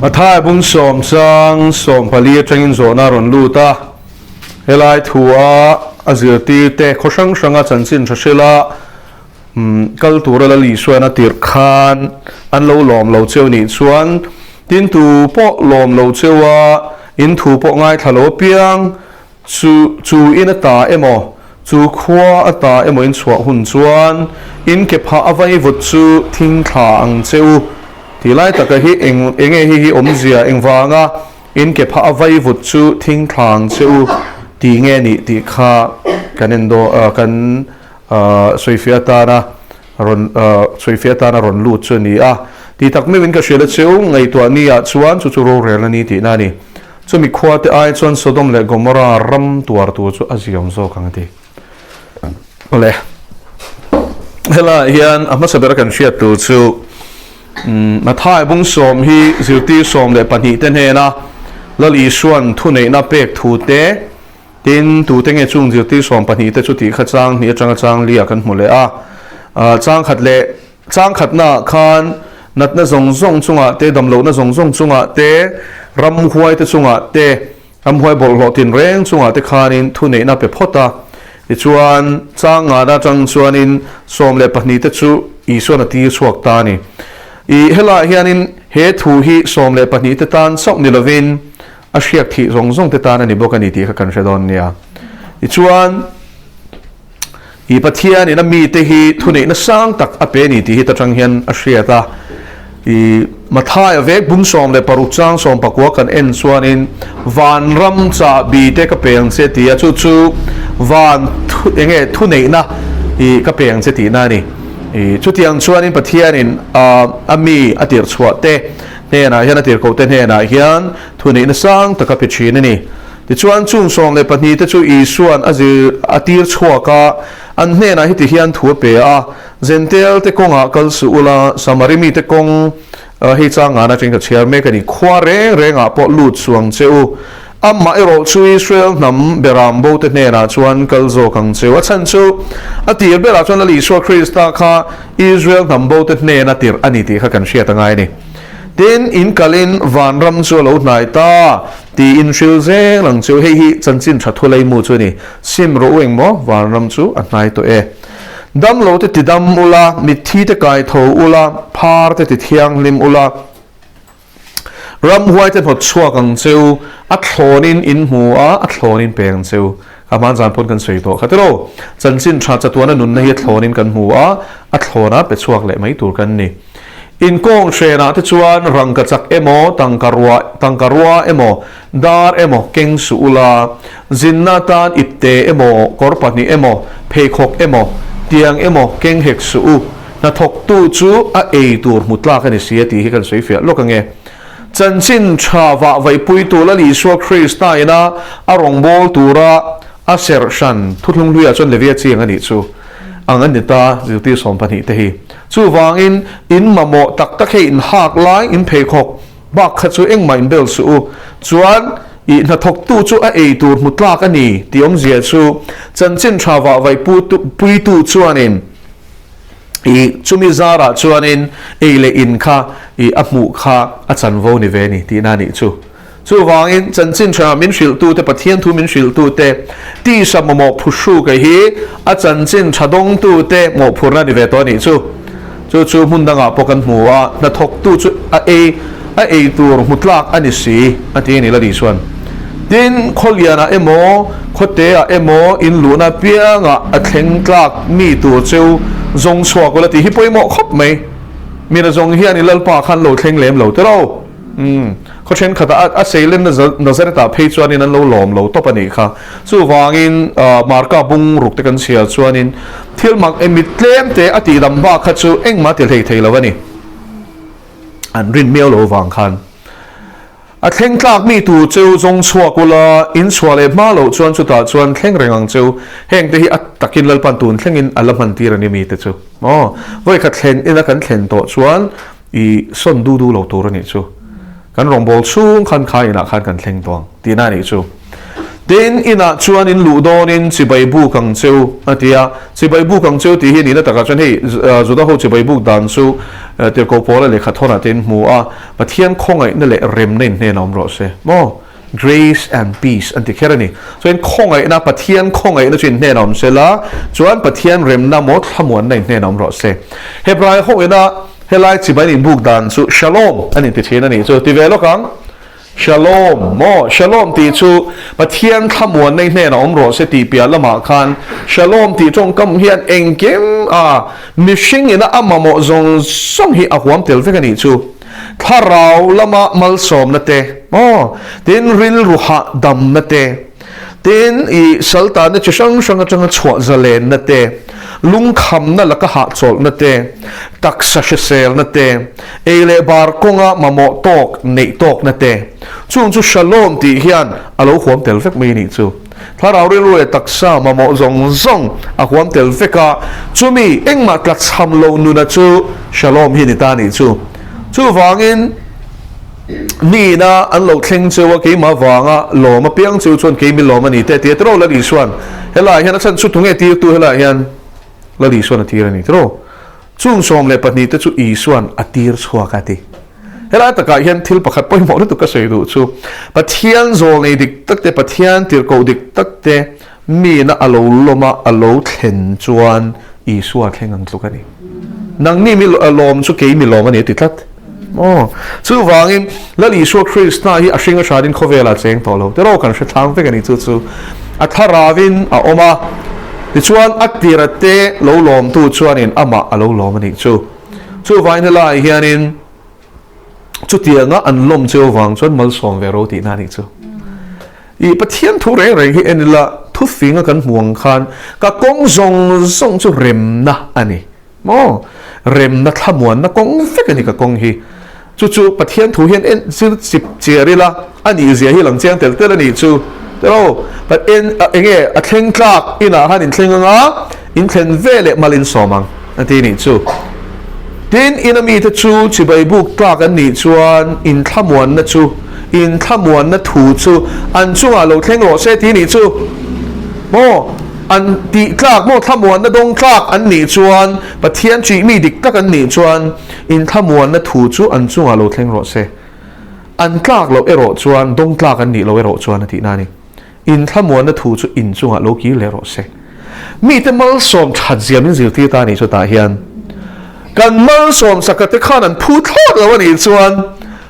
Mathai bung sawm chang 14 atangin zawhna a rawn lut a, helai thua a zirtirte khaw hrang hranga chanchin tha hrila kal tura Lal Isuan a tirh khan an lo lawm lo cheu nih chuan tin tu pawh lawm lo cheu a, in thu pawh ngaithla lo apiang Chu chu in a ta emaw, chu khua a ta emaw in chhuah hun chuan in ke phah a vaivut chu thing thla ang che u. Ti lai taka hi eng enge hi hi awmzia engvanga in ke phah a vaivut chu thing thla ang che u ti nge nih tih kha kan en daw kan sawifiah atana rawn sawifiah atana rawn lut chu a ni a. Ti tak meuhin ka hriat a cheu ngaihtuah ni ah chuan chu chu rorel a ni tihna a ni. Chumi khua te ai chuan Sodom leh Gomorrah ram tuar tur chu a ziawm zawk ang a ti. Awle, helaiah hian a hmasa bera kan hriat tur chu Mathai bung sawm hi zirtir 12 te hnena Lal Isuan thuneihna pek thu te, tin tute nge chung zirtir 12 te chu tih kha chang hnih atanga chang lia kan hmu leh a. Chang khat leh Chang khatnaah khan natna zawng zawng chungah te, damlohna zawng zawng chungah te, ramhuai te chungah te, ramhuai bawlhhlawh tinreng chungah te khanin thuneihna pe phawt a. Tichuan, chang ngana atang chuanin 12 te chu Isuan a tir chhuak ta a ni. I helaiah hianin he thu hi 12 te tan chauh ni lovin a hriak thih zawng zawng te tan a ni bawk a ni tih kha kan hre dawn nia. Tichuan, I Pathianin a mite hi thuneihna sang tak a pe a ni tih hi ta tang hian a hriat a. I Mathaia vek bung 16 chang 19 kan en chuanin vanram chahbi te ka pe ang che ti a, chu chu van thu enge thuneihna i ka pe ang che tihna a ni. I chutiang chuanin Pathianin a mi a tirhchhuah te hnenah hian a tirhkoh te hnenah hian thuneihna sang tak a pe thin a ni. Tichuan, chung 12 te chu Isua'n a zir a tir chhuak a, an hnenah heti hian thu a pe a, Zentel te kawngah kal suh ula, Samari mite kawng hei chang ngana atangin ka chhiar mek a ni, khua reng rengah pawh lut suh ang che u. Amah erawh chu Israel hnam beram bo te hnenah chuan kal zawk ang che u. A chhan chu a tir berah chuan Lal Isua Krista kha Israel hnam bo te hnena tirh a ni tih kha kan hriat a ngai a ni. Tin, in kalin vanram chu a lo hnai ta. Tiin hril zel ang chu. Hei hi chanchin tha thu leimu chu a ni. Sim rawh u engmaw vanram chu a hnai tawh e. Damlo te ti dam ula, mitthi te kai tho ula, phar te ti thianghlim ula, ramhuai te hnawt chhuak ang che u, a thlawnin in hmu a, a thlawnin peng ang che u. Ka hman zan pawn kan sawi tawh kha tiraw. Chanchin tha chatuana nunna hi a thlawnin kan hmu a, a thlawna pe chhuak leh mai tur kan ni. Inkawng hrenah te chuan rangka chak emaw, tangka rua, tangka rua emaw, dar emaw keng suh ula, zinna atan ipte emaw, kawr pahnih emaw, pheikhawk emaw, tiang emaw keng hek suh u. Hnathawktu chu a ei tur hmu tlak a ni si a tih hi kan sawi fiah lawk ange. Chanchin tha vah vaihpuitu Lal Isua Krista ina a rawngbâwl tura a serh hran thuthlung hluiah chuan Levia chiang a nih chu ang a ni ta, zirtir 12 te hi. Chuvangin, in mamawh tak tak hei in hak lai, in pheikhawk bak kha chu engmah in bel suh u. Chuan, i hnathawktu chu a ei tur hmu tlak a ni tih awmzia chu chanchin tha vah vaih puitu chuanin i chumi zarah chuanin ei leh in kha i a hmuh kha a chanvo ni ve a ni tihna a nih chu. Chuvangin, chanchin tha min hrilhtute, Pathian thu min hrilhtute, tisa mamawh phuhruka hi a chanchin tha dawngtute mawhphurna a ni ve tawh a nih chu. Chu chu hmun dangah pawh kan hmu a, hnathawktu chu a ei a ei tur hmu tlak a ni si, a ti a ni Lali chuan. Tin, khawlianah emaw, khawteah emaw in luhna apiangah a thleng tlak mi tur cheu zawng chhuak ula tih hi pawimawh khawp mai. Mina zawng hian i Lalpa khan lo thleng lem lo tiraw? Umm, khaw thenkhatah a seilen Nazareth-ah phei chuanin an lo lawm lo tawp a nih kha. Chuvangin Marka bung ruk te kan chhiar chuanin thil mak emi tlem te a tihdam bak kha chu engmah ti hlei thei lo a ni. An rin miau lo vang khan. A thleng tlak mi tur cheu zawng chhuak ula, in chhuah leh hma loh chuan chutah chuan thleng reng ang cheu. Heng te hi a takin Lalpan tun thlengin a la hman tir a ni mi te chu. Aw, vawikhat thlen ina kan thlen tawh chuan I sawn du du lo tur a nih chu. Kan rawngbâwl chhung khan kha inah khan kan thleng tawh ang tihna a nih chu. Tin, inah chuan in luh dawnin chibai buk ang cheu, a ti a. Chibai buk ang cheu tih hi nihna takah chuan hei Juda ho chibai buk dan chu Tirhkoh Paula lehkha thawnah te in hmu a, Pathian khawngaihna leh remna in hnenah awm rawh se maw? Grace and peace an ti kher a ni. Chuan khawngaihna, Pathian khawngaihna chu in hnenah awm se la, chuan Pathian remna maw thlamuanna in hnenah awm rawh se. Hebrai ho ina helai chibai in buk dan chu Shalom an inti thin a nih chu. Ti ve lawk ang. Shalom maw? Shalom tih chu Pathian thlamuanna i hnenah awm rawh se tih piah lamah khan Shalom tih tawngkam hian engkim a mihring ina a mamawh zawng zawng hi a huam tel vek a nih chu. Thlarau lama malsawmna te maw? Tin rilru hahdamna te. Tin, i saltana chi hrang hrang atanga chhuah zalenna te, lungkhamna laka hahchawlhna te, taksa hriselna te, ei leh bar kawnga mamawh tawk neih tawkna te, chung chu Shalom tih hian a lo huam tel vek mai a nih chu. Thlarau rilru leh taksa mamawh zawng zawng a huam tel vek a, chumi engmah tlachham lo nuna chu Shalom hi a ni ta a nih chu. Chuvangin. Nihna an lo thleng cheu a, keimah vanga lawm apiang cheu chuan keimi lawm a ni te tia tiraw Lal Isuan helaiah hian a chhan chu tunge tirtu helaiah hian Lal Isuan a tir a ni tiraw? Chung 12 te chu Isuan a tir chhuak a ti. Helai takah hian thil pakhat pawimawh lutuk ka sawi duh chu Pathian zawlnei dik tak te, Pathian tirhkoh dik tak te Mina a lo lawm a, a lo thlen chuan Isua thleng ang tluk a ni. Nangni mi lawm chu kei mi lawm a ni a ti tlat. Aw, chuvangin Lal Isua Krista hi a hring a hranin khawvelah cheng tawh lo. Tiraw kan hre thlang vek a ni chu chu. A thlaravin a awm a, tichuan a tira te lo lawmtu chuanin amah a lo lawm a nih chu. Chuvangin helaiah hianin Chutianga an lawm cheu vang chuan malsawm ve ro tihna a nih chu. I Pathian thu reng reng hi en ila thufinga kan hmu ang khan ka kawng zawng zawng chu remna a ni maw? Remna thlamuanna kawng vek a ni ka kawng hi. Chu chu Pathian thu hian en zir chip chiar ila a nih zia hi lang chiang tel tel a nih chu. Tiraw? En enge a thleng tlak inah khan inthleng anga Inthlen ve leh mal insawm ang, a ti nih chu. Tin, ina mite chu chibai buk tlak an nih chuan inthlamuanna chu, inthlamuanna thu chu an chungah lo thleng rawh se ti nih chu. Maw, an tih tlak maw thlamuanna dawng tlak an nih chuan, Pathian chih mi dik tak an nih chuan inthlamuanna thu chu an chungah lo thleng rawh se. An tlak loh erawh chuan dawng tlak an nih loh erawh chuan a tihna a ni. Inthlamuanna thu chu in chungah lo kir leh rawh se. Mite malsawm that zia min zirtir ta a nih chutah hian kan malsawm saka te khan an phu thlawt lo a nih chuan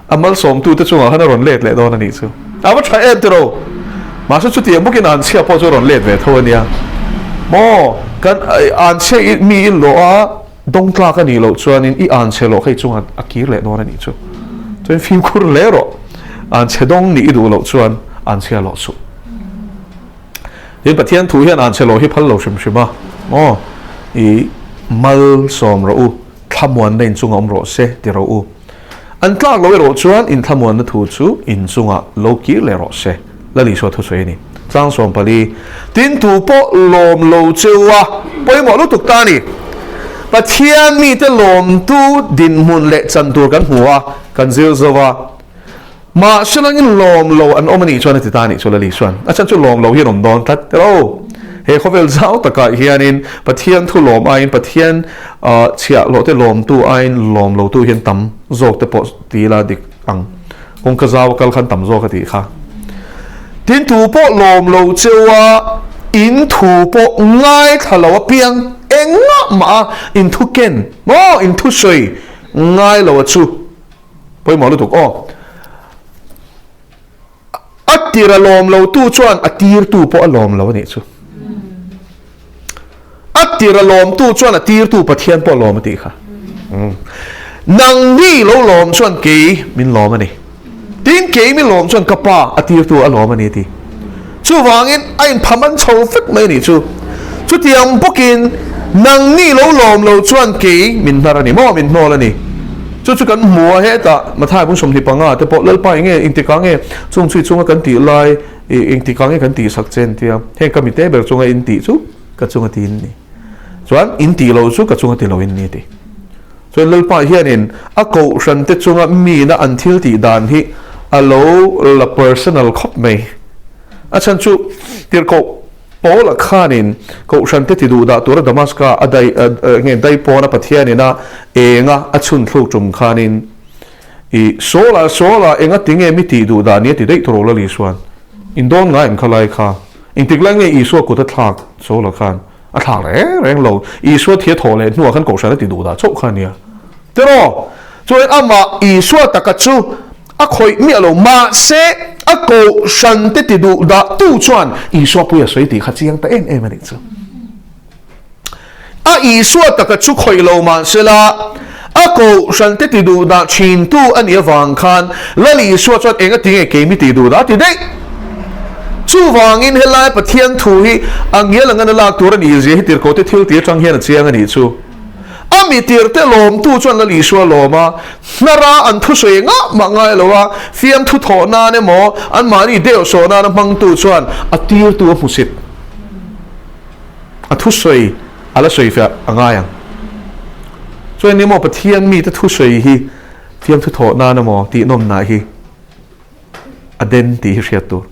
a malsawmtute chungah khan a rawn let leh dawn a nih chu. A va tha em tiraw? Mahse chutiang bawkin an chhia pawh chu a rawn let ve tho a nia. Maw kan an chhia mi i lawh a dawng tlak a nih loh chuanin i an chhe lawh kha i chungah a kir leh dawn a nih chu. Chuan fimkhur hle rawh. An chhe dawng nih i duh loh chuan an chhia lawh suh. Tin Pathian thu hian an chhe lawh hi phal lo hrim hrim a, maw? I mal sawm rawh u, thlamuanna in chungah awm rawh se ti rawh u. An tlak lo erawh chuan in thlamuanna thu chu in chungah lo kir leh rawh se. Lal Isua thusawi a ni. Tlang 14. Tin tu pawh lawm lo cheu a, pawimawh lutuk ta a ni. Pathian mite lawmtu dinhmun leh chan tur kan hmu a, kan zir zo a. Mahse langin lawm lo an awm a nih chuan a ti ta a nih chu Lal Isuan. A chhan chu lawm lo hi an awm dawn tlat elo. He khawvel zau takah hianin Pathian thu lawm aiin Pathian chhiahhlawh te lawmtu aiin lawm lotu hian tam zawk te pawh ti ila dik ang. Kawngka zau a kal khan tam zawk a tih kha. Tin tu pawh lawm lo cheu a, in thu pawh ngaithla lo apiang engah mah a in thu ken maw in thu sawi ngai lo a chu pawimawh lutuk aw. A tir a lawm lo tu chuan a tir tu pawh a lawm lo a nih chu. A tir a lawm tu chuan a tir tu Pathian pawh a lawm a tih kha. Nangni lo lawm chuan kei min lawm a ni. Tin kei min lawm chuan ka pa a tir tu a lawm a ni a ti. Chuvangin a inpham an chho vek mai a nih chu. Chutiang bawkin nangni lo lawm lo chuan kei min hnar a ni maw, min hnawl a ni. Chu chu kan hmu a, hetah Mathai bung 25 te pawh Lalpa eng nge engtikah nge chung chui chunga kan tih lai engtikah nge kan tih sak che an tia, heng ka mite ber chunga in tih chu ka chunga ti in ni. Chuan in tih lo chu ka chunga ti lo in ni a ti. Chuan Lalpa hianin a kohhran te chunga mina an thil tih dan hi a lo la personal khawp mai. A chhan chu Tirhkoh Paula khanin Kohhrante ti duh dah tura Damaska a dai nge daipawna Pathianin a enga a chhun thluk tum khanin i Saula Saula enga ti nge mi tih duh dah ni a ti daih tur Lal Isuan in dawn ngai em kha lai kha engtik lai nge Isua kut a thlak Saula khan a thlak reng reng lo Isua thi a thawh leh hnuah khan Kohhran a ti duh dah chauh kha ania tiraw chuan amah Isua taka chu A khawih miah lo, mahse a kohhran te ti duh dah tu chuan Isua pui a sawi tih kha chiang ta em em a nih chu. A Isua taka chu khawih lo mahsela a kohhran te ti duh dah thin tu a nih avang khan Lal Isua chuan eng a ti nge keimi ti duh dah a ti daih. Chuvangin helai Pathian thu hi a ngial anga na lak tur a nih zia hi tirhkoh te thil tih atang hian a chiang a nih chu. A mi tirte lawmtu chuan Lal Isua lawm a, hnara an thusawi engah mah ngai lo a, fiamthu thawh nan emaw, anmahni deuh sawh nana hmangtu chuan a tirtu a hmusit. A thusawi a la sawi fiah a ngai ang. Chuan emaw Pathian mite thusawi hi fiamthu thawh nan emaw tihnawmnah hi a den tih hi hriat tur.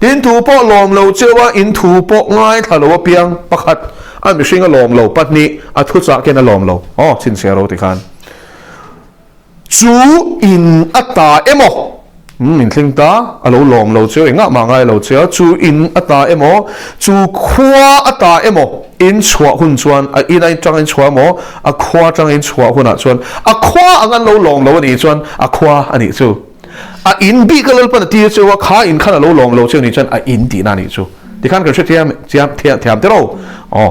Tin, thu pawh lawm lo cheu a, in thu pawh ngaithla lo apiang, pakhat, a mihring a lawm lo, pahnih, a thuchah khian a lawm lo. Aw, chhinchhiah ro tikhan. Chu in a ta emaw, umm, in thleng ta, a lo lawm lo cheu, engah mah ngai lo cheu, chu in a ta emaw, chu khua a ta emaw, in chhuah hun chuan, a in atanga in chhuah emaw, a khua atanga in chhuah hunah chuan, a khua ang an lo lawm lo a nih chuan, a khua a nih chu. A in bik a Lalpan a tir cheu a, kha in khan a lo lawm lo cheu nih chuan a in tihna a nih chu. Tikhan kan hre thiam chiam thiam thiam te ro. Aw.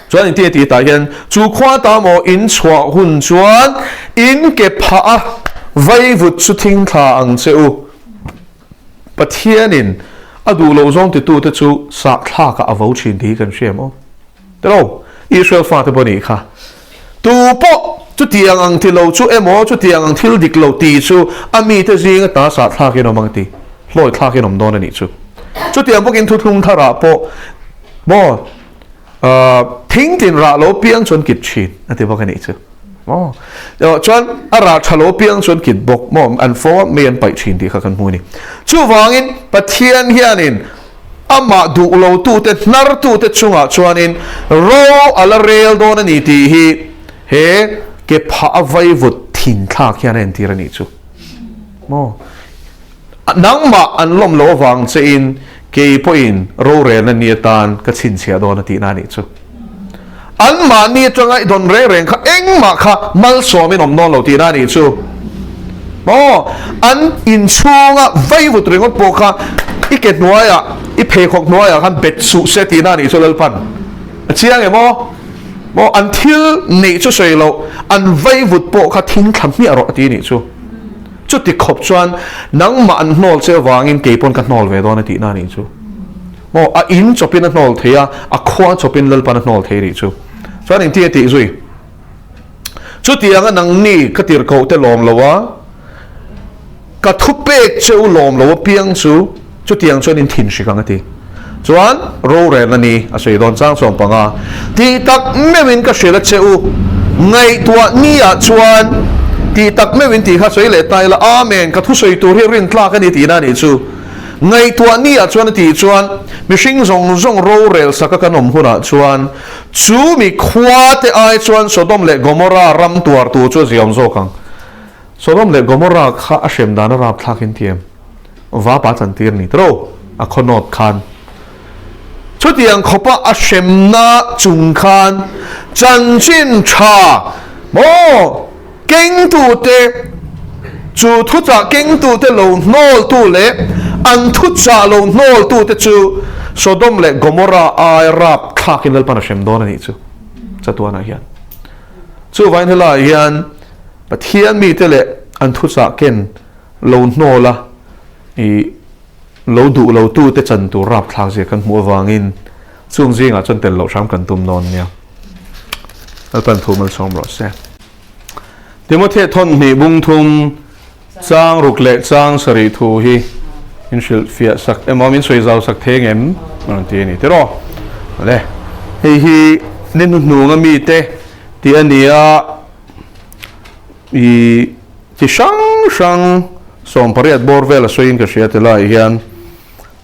Chuan in ti a tih tah hian chu khua ta maw in chhuah hun chuan in ke phah a vaivut chu thing thla ang che u. Pathianin a duh loh zawng titute chu sahthlakah a vo thin tih hi kan hria em aw? Tilo, Israel fate pawh nih kha. Tu pawh chutiang ang ti lo chu emaw chutiang ang thil dik lo ti chu a mite zinga ta sahthlakin awm ang ti, hlawi thlakin awm dawn a nih chu. Chutiang bawkin thuthlung tharah pawh maw thing tin rah lo piang chuan kit thin a ti bawk a nih chu. Maw chuan a rah tha lo piang chuan kit bawk maw an fo a mei an paih thin tih kha kan hmu a ni. Chuvangin Pathian hianin amah duh lotute hnartute chungah chuanin ro a la rel dawn a ni tih hi he ke phah a vaivut thin thlak hian a entir a nih chu. Maw nangmah an lawm loh avang chein kei pawhin rorelna ni atan ka chhinchhiah dawn a tihna a nih chu. Anmahni atanga i dawn reng reng kha engmah kha malsawmin awm dawn lo tihna a nih chu. Maw? An inchhunga vaivut ringawt pawh kha i ke hnuaiah, i pheikhawk hnuaiah khan bet suh se tihna a nih chu Lalpan. A chiang em aw? Maw? An thil neih chu sawi loh, an vaivut pawh kha thing thla hmiah rawh a ti a nih chu. Chuti khawp chuan nangmah an hnawl che avangin kei pawn ka hnawl ve dawn a tihna a nih chu. Maw, a in chawpin a hnawl thei a, a khua chawpin Lalpan a hnawl thei rih chu. Chuan engti a tih zui? Chutianga nangni ka tirhkoh te lawm lo a, ka thupek che u lawm lo apiang chu chutiang chuan in thin hrik ang a ti. Chuan rorelna ni a sawi dawn chang chuan panga tih tak meuhin ka hrilh a che u, ngaihtuah ni ah chuan tih tak meuhin tih kha sawi leh ta ila, Amen, ka thusawi tur hi rintlak a ni tihna a nih chu. Ngaihtuah ni ah chuan a tih chuan mihring zawng zawng rorel saka kan awm hunah chuan chu mi khua te ai chuan Sodom leh Gomorra ram tuar tur chu a ziaawm zawk ang. Sodom leh Gomorra kha a hrem dan a rapthlak in ti em? Vapa chantir ni tawh a khaw nawt khan. Chutiang khawpa a hremna chung khan chanchin tha maw kengtute chu thuchah kengtute lo hnawltu leh an thuchah lo hnawltute chu Sodom leh Gomorra ai rapthlakin Lalpan a hrem dawn a nih chu chatuanah hian. Chuvain helaiah hian Pathian mite leh an thuchah ken lo hnawl a i lo duh lo tute chan tur rapthlak zia kan hmuh avangin chung zingah chuan tel loh hram kan tum dawn nia. Lalpan thu malsawm rawh se. Timothea thawn hnih bung thum chang ruk leh chang sarih thu hi min hrilh fiah sak emaw min sawi zau sak thei ngem a rawn ti a ni tiraw. Le hei hi ni hnuhnung a mite tih a ni a. I chi hrang hrang 18 bawr vel a sawiin ka hria ti laiah hian.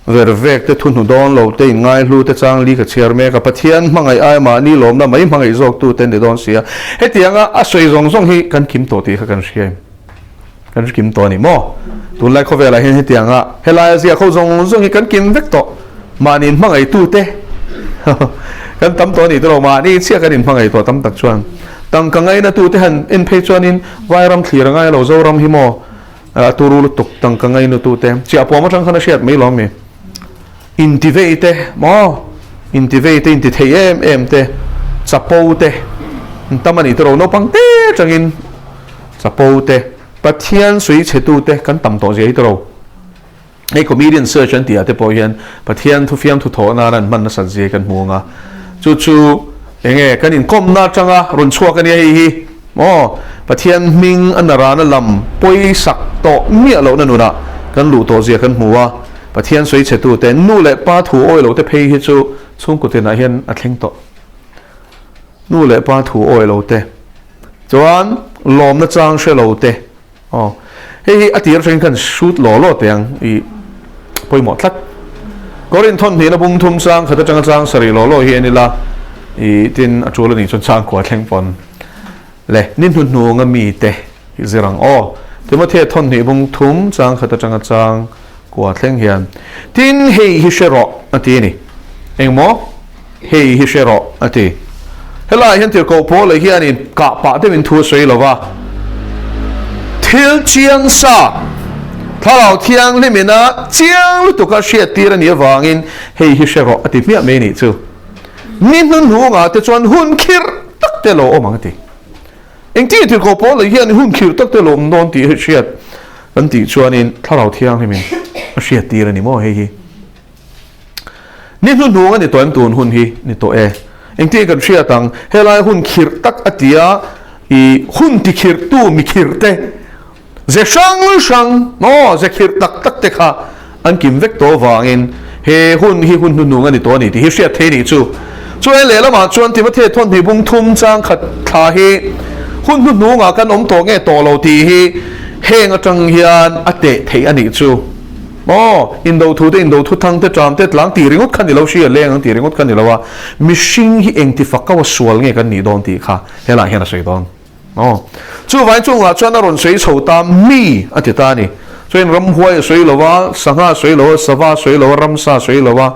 Ver vek te thu hnu dawn lo te in ngaihlu te chang li ka chhiar mek a, Pathian hmangaih ai mahni lawmna mai hmangaih zawk tu te ni dawn si a, hetianga a sawi zawng zawng hi kan kim tawh tih kha kan hria em? Kan hre kim tawh a ni maw? Tunlai khawvelah hian hetianga helaia ziak ho zawng zawng hi kan kim vek tawh, mahni in hmangaih tu te kan tam tawh a ni tawh lo, mahni chiah kan in hmangaih tawh tam tak chuan tangka ngaina tu te han en phei chuanin Vairam thlir a ngai lo Zoram hi maw? A turu lutuk tangka ngainu te chiah puam atang khan a hriat mai lo ami? Intivei te maw? Intivei te inti thei em em te chapo te an tam a nih tawh lo naupang te atangin chapo te Pathian sawi chhe tu te kan tam tawh zia hi tawh lo. Hei comedian search an tih ah te pawh hian Pathian thufiam thu thawh nan an hman nasat zia kan hmu ang a, chu chu enge kan inkawmna atanga rawn chhuak a nia hei hi maw Pathian hming a narana lam pawisak tawh miah lohna nunah kan luh tawh zia kan hmu a, Pathian sawi chhe tute nu leh pa thu awi lo te phei hi chu chhungkaw tinah hian a thleng tawh. Nu leh pa thu awi lo te chuan lawmna chang hre lo te. Aw, hei hi a tir atangin khan shoot law law teh ang i pawimawh tlat. Korin thawn hnihna bung thum chang khat atanga chang sarih law law hi en ila i tin a tul a nih chuan chang kua thleng pawn le ni hnuhnunga mite i zir ang aw. Timothea thawn hnih bung thum chang khat atanga chang kua thleng hian tin hei hi hre rawh a ti a ni. Engmaw? Hei hi hre rawh, a ti. Helaiah hian tirhkoh Paula hianin kah pah deuhin thu a sawi lo va, Thil chiang sa, Thlarau Thianghlimina chiang lutuka hriattir a nih avangin hei hi hre rawh, a ti hmiah mai a nih chu. Ni hnuhnungah te chuan hun khirh tak te lo awm ang, a ti. Engtin tirhkoh Paula hian hun khirh tak te lo awm dawn tih hriat kan tih chuanin Thlarau Thianghlimin a hriattir a ni maw hei hi? Ni hnuhnung a ni tawh em tun hun hi ni tawh e. Engtin kan hriat ang, helai hun khirh tak a ti a, i hun ti khirh tu mi khirh te, ze hrang hrang maw ze khirh tak tak te kha an kim vek tawh avangin he hun hi hun hnuhnung a ni tawh a ni tih hi hriat thei a nih chu. Chuan lehlamah chuan Timothea thawnhnih bung thum chang khat thla hi hun hnuhnungah kan awm tawh nge tawh lo tih hi heng atang hian a teh theih a nih chu. Aw, indo thu te, indo thu thang te, ṭam te, tlang tih ringawt kha ni lo, hri a leng ang tih ringawt kha ni lo a, mihring hi engti fakau a sual nge kan nih dawn tih kha helaiah hian a sawi dawn. Aw, chuvangin chungah chuan a rawn sawi chho ta mi a ti ta a ni. Chuan ramhuai a sawi lo a, sangha a sawi lo a, sava a sawi lo a, ramsa a sawi lo a,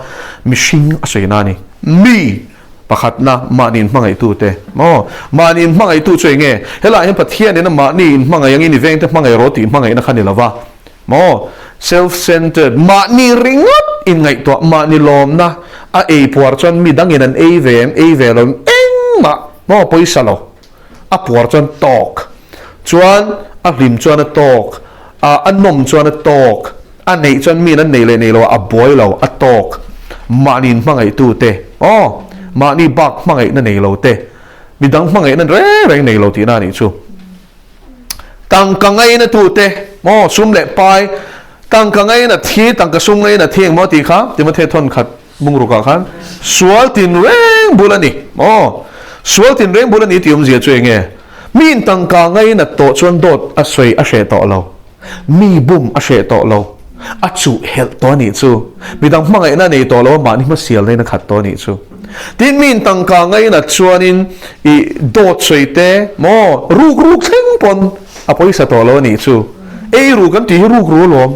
mihring a sawi na a ni. Mi pakhatna mahni inhmangaihtu te. Aw, mahni inhmangaihtu chu eng nge? Helaiah hian Pathianin a mahni inhmangaih angin i vengte hmangaih rawh tih hmangaihna kha ni lo va. Maw? Self-centered, mahni ringawt inngaihtuah, mahni lawmna a ei puar chuan mi dangin an ei ve em, ei ve lo em, engmah maw pawisa lo. A puar chuan tawk. Chuan a hlim chuan a tawk, a a nawm chuan a tawk, a neih chuan miin an neih leh neih loah a buai lo, a tawk. Mahni inhmangaihtu te, aw, mahni bak hmangaihna nei lo te, midang hmangaihna reng reng nei lo tihna a nih chu. Tangka ngaina tute maw sum leh pai tangka ngaina thi tangka sum ngaina thi engmaw tih kha Timothea thawn khat bungrukah khan sual tinreng bul a ni maw sual tinreng bul a ni tih awmzia chu enge miin tangka ngaina tawh chuan dawt a sawi a hreh tawh lo mi bum a hreh tawh lo a chuh helh tawh a nih chu midang hmangaihna a nei tawh lo a mahni hmasialna in a khat tawh a nih chu. Tin miin tangka ngainat chuanin i dawt sawi te maw ruk ruk thleng pawn a pawisa tawh lo a nih chu. Ei ruk an tih hi ruk ru alawm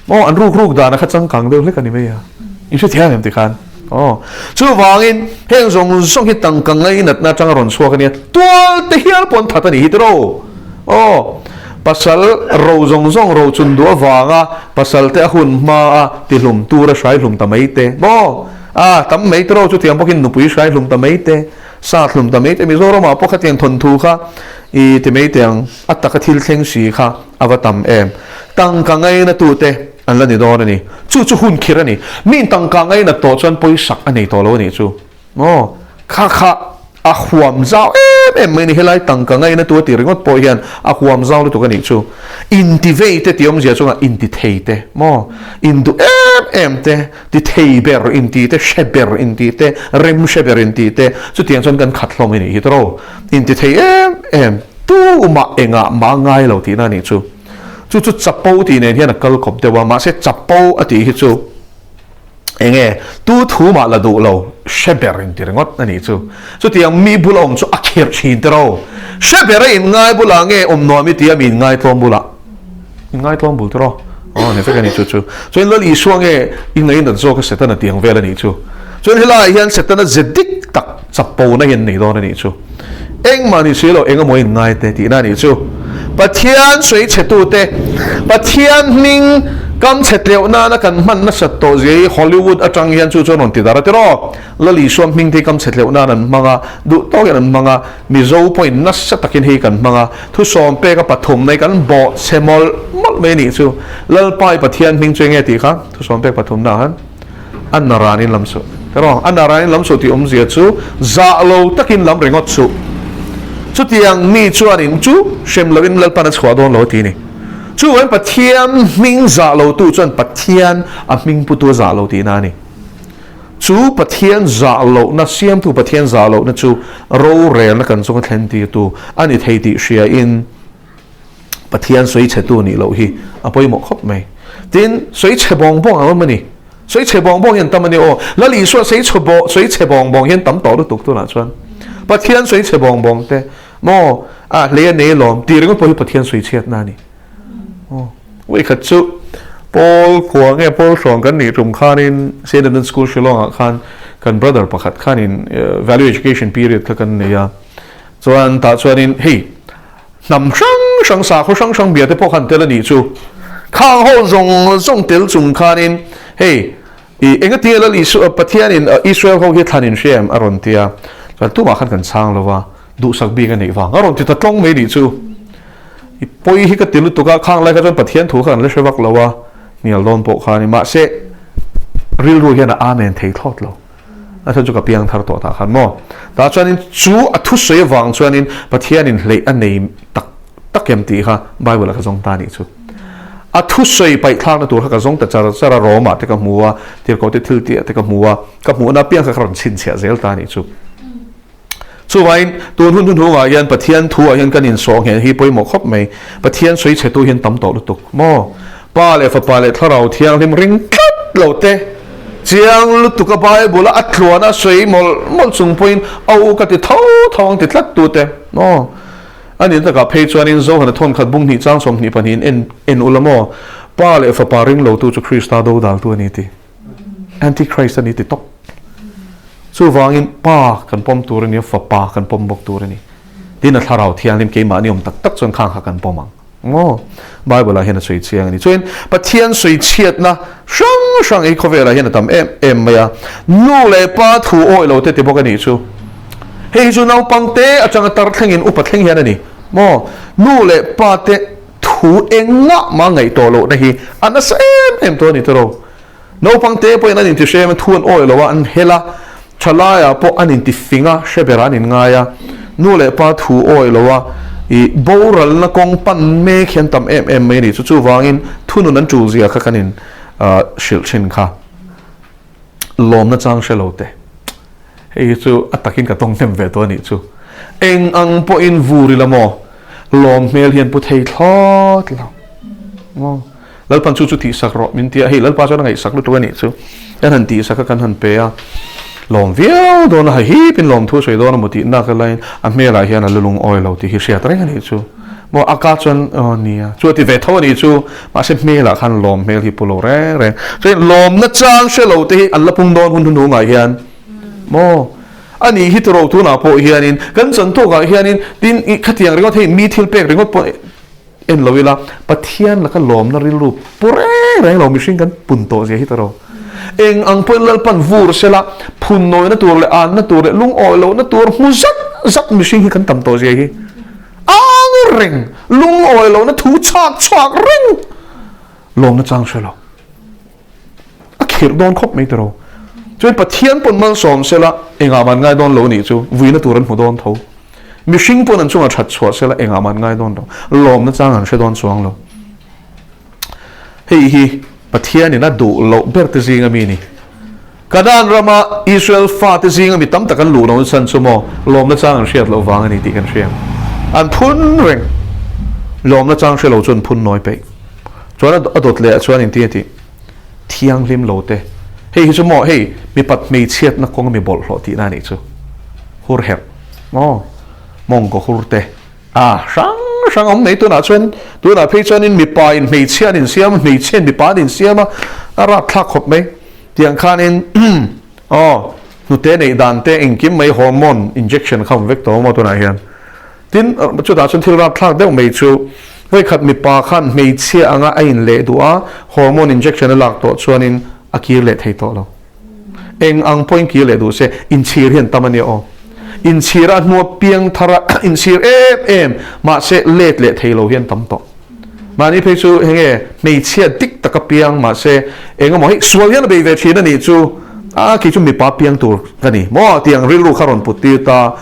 maw an ruk ruk dan a kha changkang deuh hlek a ni mai a. In hrethiam em tikhan aw. Chuvangin heng zawng zawng hi tangka ngainatna atanga rawn chhuak a nia tual te hial pawn that a nih hi tiraw aw. Pasal ro zawng zawng ro chun duh avanga pasal te a hun hma a tihlum tur a hrai hlum ta mai te maw. A, tam mai tiraw chutiang bawkin nupui hrai hlum ta mai te, sat hlum ta mai te, Mizoramah pawh khatiang thawnthu kha i ti mai teh ang, a taka thil thleng si kha a va tam em. Tangka ngaina tute an la ni dawn a ni. Chu chu hun khirh a ni. Miin tangka ngainat tawh chuan pawisak a nei tawh lo a nih chu. Maw? Kha kha a huam zau em em mai a ni. Helai tangka ngaina tu a tih ringawt pawh hian a huam zau lutuk a nih chu. Intivei te tih awmzia chungah intithei te maw? Induh em em te, tithei ber inti te, hre ber inti te, rem hre ber inti te, chutiang chuan kan khat hlawm a nih hi tawrh. Intithei em em, tumah engah mah ngai lo tihna a nih chu. Chu chu chapo tih nen hian a kal kawp deuh a, mahse chapo a tih hi chu. Enge tu thu mah la duh lo hre ber in ti ringawt a nih chu. Chutiang mi bula awm chu a khirh thin te ro. Hre ber a in ngai bulah nge awm nuam i ti a mi in ngaitlawm bulah? In ngaitlawm bul te ro. Aw ni vek a nih chu chu. Chuan Lal Isua nge i ngainat zawk a Setana tiang vel a nih chu. Chuan helaiah hian Setana ze dik tak chapona hi an nei dawn a nih chu. Engmah ni si lo, eng emaw in ngai te tihna a nih chu. Pathian sawi chhetute, Pathian hming kam chhe tleuh nana kan hman nasat tawh zia hi Hollywood atang hian chu chuan rawn ti dar a tiraw. Lal Isua hming te hi kam chhe tleuh nan an hmang a, duh tawkin an hmang a, Mizo pawhin nasa takin hei kan hmang a, thusawm peka pathumna hi kan bawh chhe mawlh mawlh mai a nih chu. Lalpa i Pathian hming chu enge tih kha thusawm pek pathumna ah khan. A naranin lam suh. Tiraw? A naranin lam suh tih awmzia chu zah lo takin lam ringawt suh. Chutiang mi chuanin chu hrem loin Lalpan a chhuah dawn lo a ti a ni. Chuvain Pathian hming zah lotu chuan Pathian a hming putu a zah lo tihna a ni. Chu Pathian zah lohna, siamtu Pathian zah lohna chu rorelna kan chunga thlen tirtu a ni thei tih hriain, Pathian sawi chhetu nih loh hi a pawimawh khawp mai. Tin, sawi chhe bawng bawng ang awm a ni. Sawi chhe bawng bawng hian tam a ni aw. Lal Isua sawi chhe bawng, sawi chhe bawng bawng hian tam tawh lutuk tunah chuan. Pathian sawi chhe bawng bawng te maw a hlei a nei lawm tih ringawt pawh hi Pathian sawi chhiatna a ni. Aw, vawikhat chu Paul khua nge Paul hrawng kan nih tum khanin Saint Edmund School Shillong ah khan kan brother pakhat khanin value education period kha kan nei a. Chuan tah chuanin hei Hnam hrang hrang, sakhaw hrang hrang bia te pawh khan tel a nih chu. Khang ho zawng zawng tel chung khanin hei i engatinge Lal Isu Pathianin Israel ho hi thlan in hria em a rawn ti a. Chuan tumah khan kan chhang lo va, duhsak bik a neih vang a rawn ti ta tlawng mai nih chu. I pawi hi ka ti lutuk a, khang lai kha chuan Pathian thu kha kan la hre vak lo a, hnial dawn pawh kha a ni. Mahse rilru hian a amen thei thlawt lo. A chhan chu ka piang thar tawh tah khan maw? Tah chuanin chu a thusawi avang chuanin Pathianin hleih a nei tak tak em tih kha Bible-ah ka zawng ta anih chu. A thusawi paihthlakna tur kha ka zawng ta char char a, Rome-ah te ka hmu a, Tirhkohte thiltihah te ka hmu a, ka hmuhna apiang kha ka rawn chhinchhiah zel ta anih chu. Chuvangin, tun hun hnuhnungah hian Pathian thuah hian kan insawh ngheh hi pawimawh khawp mai. Pathian sawi chhetu hian tam tawh lutuk maw? Pa leh Fapa leh Thlarau Thianghlim ring tlat lo te, chiang lutuka Bible-a a tluana sawi mawlh mawlh chung pawhin a u ka ti tho tho ang ti tlat tu te maw? A nih takah phei chuanin Zohana thawn khat bung hnih chang 22 in en ula maw? Pa leh Fapa ring lotu chu Krista dodaltu a ni ti. Antichrist a ni ti tawp. Chuvangin Pa kan pawm tur a ni a, Fapa kan pawm bawk tur a ni. Tin a Thlarau Thianghlim keimahni awm tak tak chuan khang kha kan pawm ang. Aw, Bible ah hian a sawi chiang a ni. Chuan Pathian sawi chhiatna hrang hrang hi khawvelah hian a tam em em mai a. Nu leh Pa thu awih lo te ti bawk a nih chu. Hei hi chu naupang te atanga tar thlengin upa thleng hian a ni. Maw? Nu leh Pa te thu engah mah ngaih tawh lohna hi a nasa em em tawh a ni tawh lo. Naupang te pawhin an intihrem a, thu an awih lo a, an hel a, thalaiah pawh an intifing a, hre berah an inngai a, nu leh pa thu awih lo a, ih boralna kawng pan mek hian tam em em mai a ni. Chu chuvangin thunun an tul zia kha kan in hrilh thin kha. Lawmna chang hre lo te. Hei hi chu a takin ka tawng hnem ve tawh a nih chu. Eng ang pawhin vur ila maw? Lawm hmel hian pu thei thlawt lo. Maw? Lalpan chu chu tihsak rawh min ti a, hei Lalpa chuan a ngaihsak lutuk a nih chu. Kan han tihsak a, kan han pe a, lawm viau dawn a, hahipin lawm thu sawi dawn a maw tih nak laiin a hmelah hian a lu lungawi lo tih hi hriat reng a nih chu. Maw a ka chuan aw nia chu a ti ve tho a nih chu, mahse hmelah khan lawm hmel hi pu lo reng reng. Chuan lawmna chang hre lo te hi an la pung dawn hun hnuhnungah hian maw a nih hi turo tunah pawh hianin kan chan tawkah hianin tin i khatiang ringawt hei mi thil pek ringawt pawh En lo ila, Pathian laka lawmna rilru pu reng reng lo mihring kan pun tawh zia hi ta ro. Eng ang pawhin Lalpan vur sela, phun nawina tur leh anna tur leh lungawi lohna tur hmu zat zat mihring hi kan tam tawh zia hi. Ang reng, lungawi lohna thu chhak chhuak reng lawmna chang hre lo. A khirh dawn khawp mai tiraw. Chuan Pathian pawn malsawm sela engah man ngai dawn lo nih chu vuina tur an hmu dawn tho. Mihring pawn an chungah that chhuah sela engah man ngai dawn lo. Lawmna chang an hre dawn chuang lo. Hei hi Pathianin a duh loh ber te zinga mi ni. Kanaan rama Israel fate zinga mi tam tak an luh loh chhan chu maw lawmna chang an hriat loh vang a ni tih kan hria. An phun reng. Lawmna chang hre lo chu an phun nawi peih. Chuan a dawt leh ah chuan engtin a tih? Thianghlim lo te. Hei hi chu maw hei mipat hmeichhiatna kawng a mi bawlhhlawh tihna a nih chu. Hur herh maw mawngkaw hur te a hrang hrang awm mai tunah chuan tunah phei chuanin mipa in hmeichhia an insiam a hmeichhia in mipa an insiam a a rapthlak khawp mai tiang khanin aw hnute neih dan te engkim mai hormone injection kha awm vek tawh maw tunah hian. Tin, chutah chuan thil rapthlak deuh mai chu vawikhat mipa khan hmeichhia anga a inleh duh a, hormone injection a lak tawh chuanin a kir leh thei tawh lo. Eng ang pawhin kir leh duh se, inchhir hi an tam a nia aw. Inchhir a hnua piang thar a, inchhir em em, mahse let leh thei lo hi an tam tawh. Mahni phei chu heng nge hmeichhia dik taka piang mahse eng emaw hei sual hian a bei ve thin a nih chu a kei chu mipa piang tur ka ni maw tiang rilru kha rawn put tir ta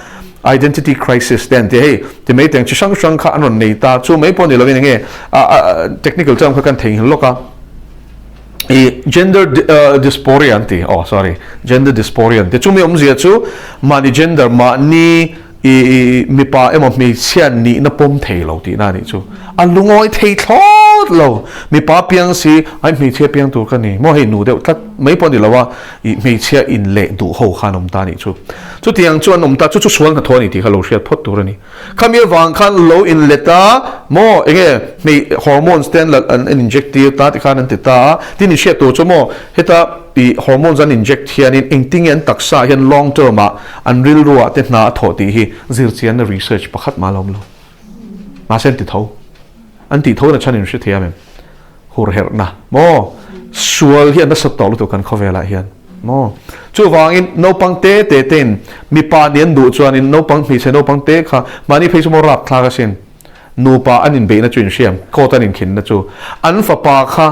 identity crisis te an ti hei ti mai tiang chi hrang hrang kha an rawn nei ta chu mai pawh ni lovin eng nge a technical term kha kan theihnghilh lawk a i gender dysphoria an ti oh sorry gender dysphoria an ti chumi awmzia chu mahni gender mahni I mipa emaw hmeichhia nihna pawm thei lo tihna a nih chu. A lungawi thei thlawt lo. Mipa piang si, ai hmeichhia piang tur ka ni maw hei nu deuh tlat mai pawh a ni lo a, i hmeichhia in leh duh ho khan awm ta a nih chu. Chutiang chu an awm ta, chu chu sual hnathawh a ni tih kha lo hriat phawt tur a ni. Khami avang khan lo in let a maw enge hmei hormones te an la an inject tir ta tikhan an ti ta a, tin in hriat tur chu maw heta i hormones an inject hianin engtinge an taksa hian long term ah An rilruah te hna a thawh tih hi zirchianna research pakhat mah a la awm lo. Mahse an ti tho. An tih tho na chhan in hre thei em? Hurherhna maw? Sual hi a nasa tawh lutuk kan khawvelah hian maw? Chuvangin naupang te te tein mipa nih an duh chuanin naupang hmeichhe naupang te kha mahni phei chu maw rapthlak asin. Nupa an inbeihna chu inhriam, court an inkhinna chu an fapa kha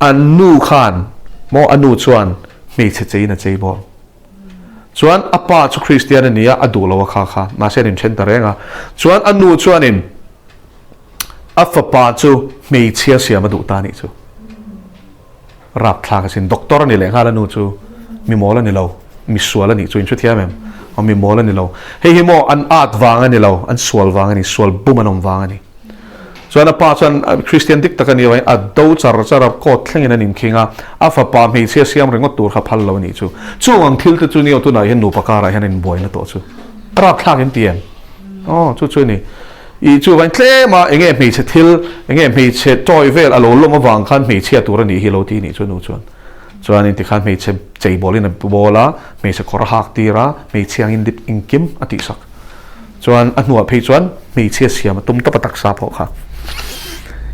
an nu khan maw a nu chuan hmeichhe cheiin a chei bawk. Chuan a pa chu Kristian a ni a, a duh lo a kha kha, mahse an inthen ta reng a. Chuan a nu chuanin a fapa chu hmeichhia siam a duh ta a nih chu. Rapthlak asin, doctor a ni leh nghal a nu chu, mi mawl a ni lo, mi sual a nih chu, inhrethiam em? Aw mi mawl a ni lo. Hei hi maw an at vang a ni lo, an sual vang a ni, sual bum an awm vang a ni. Chuan a pa chuan Kristian dik tak a ni avangin a do char char a, court thlengin an inkhing a, a fapa hmeichhia siam ringawt tur kha phal lo a nih chu. Chung ang thil te chu ni aw tunah hian nupa karah hian a inbuaina tawh chu. A rapthlak in ti em? Aw chu chu a ni. I chuvangin tlem a enge hmeichhe thil, enge hmeichhe toy vel a lo lawm avang khan hmeichhia tur a nih hi lo ti nih chu nu chuan. Chuanin tikhan hmeichhe cheibawlin a bawl a, hmeichhe kawr a hak tir a, hmeichhia angin lip engkim a tihsak. Chuan a hnuah phei chuan hmeichhia siam a tum tawp a taksa pawh kha.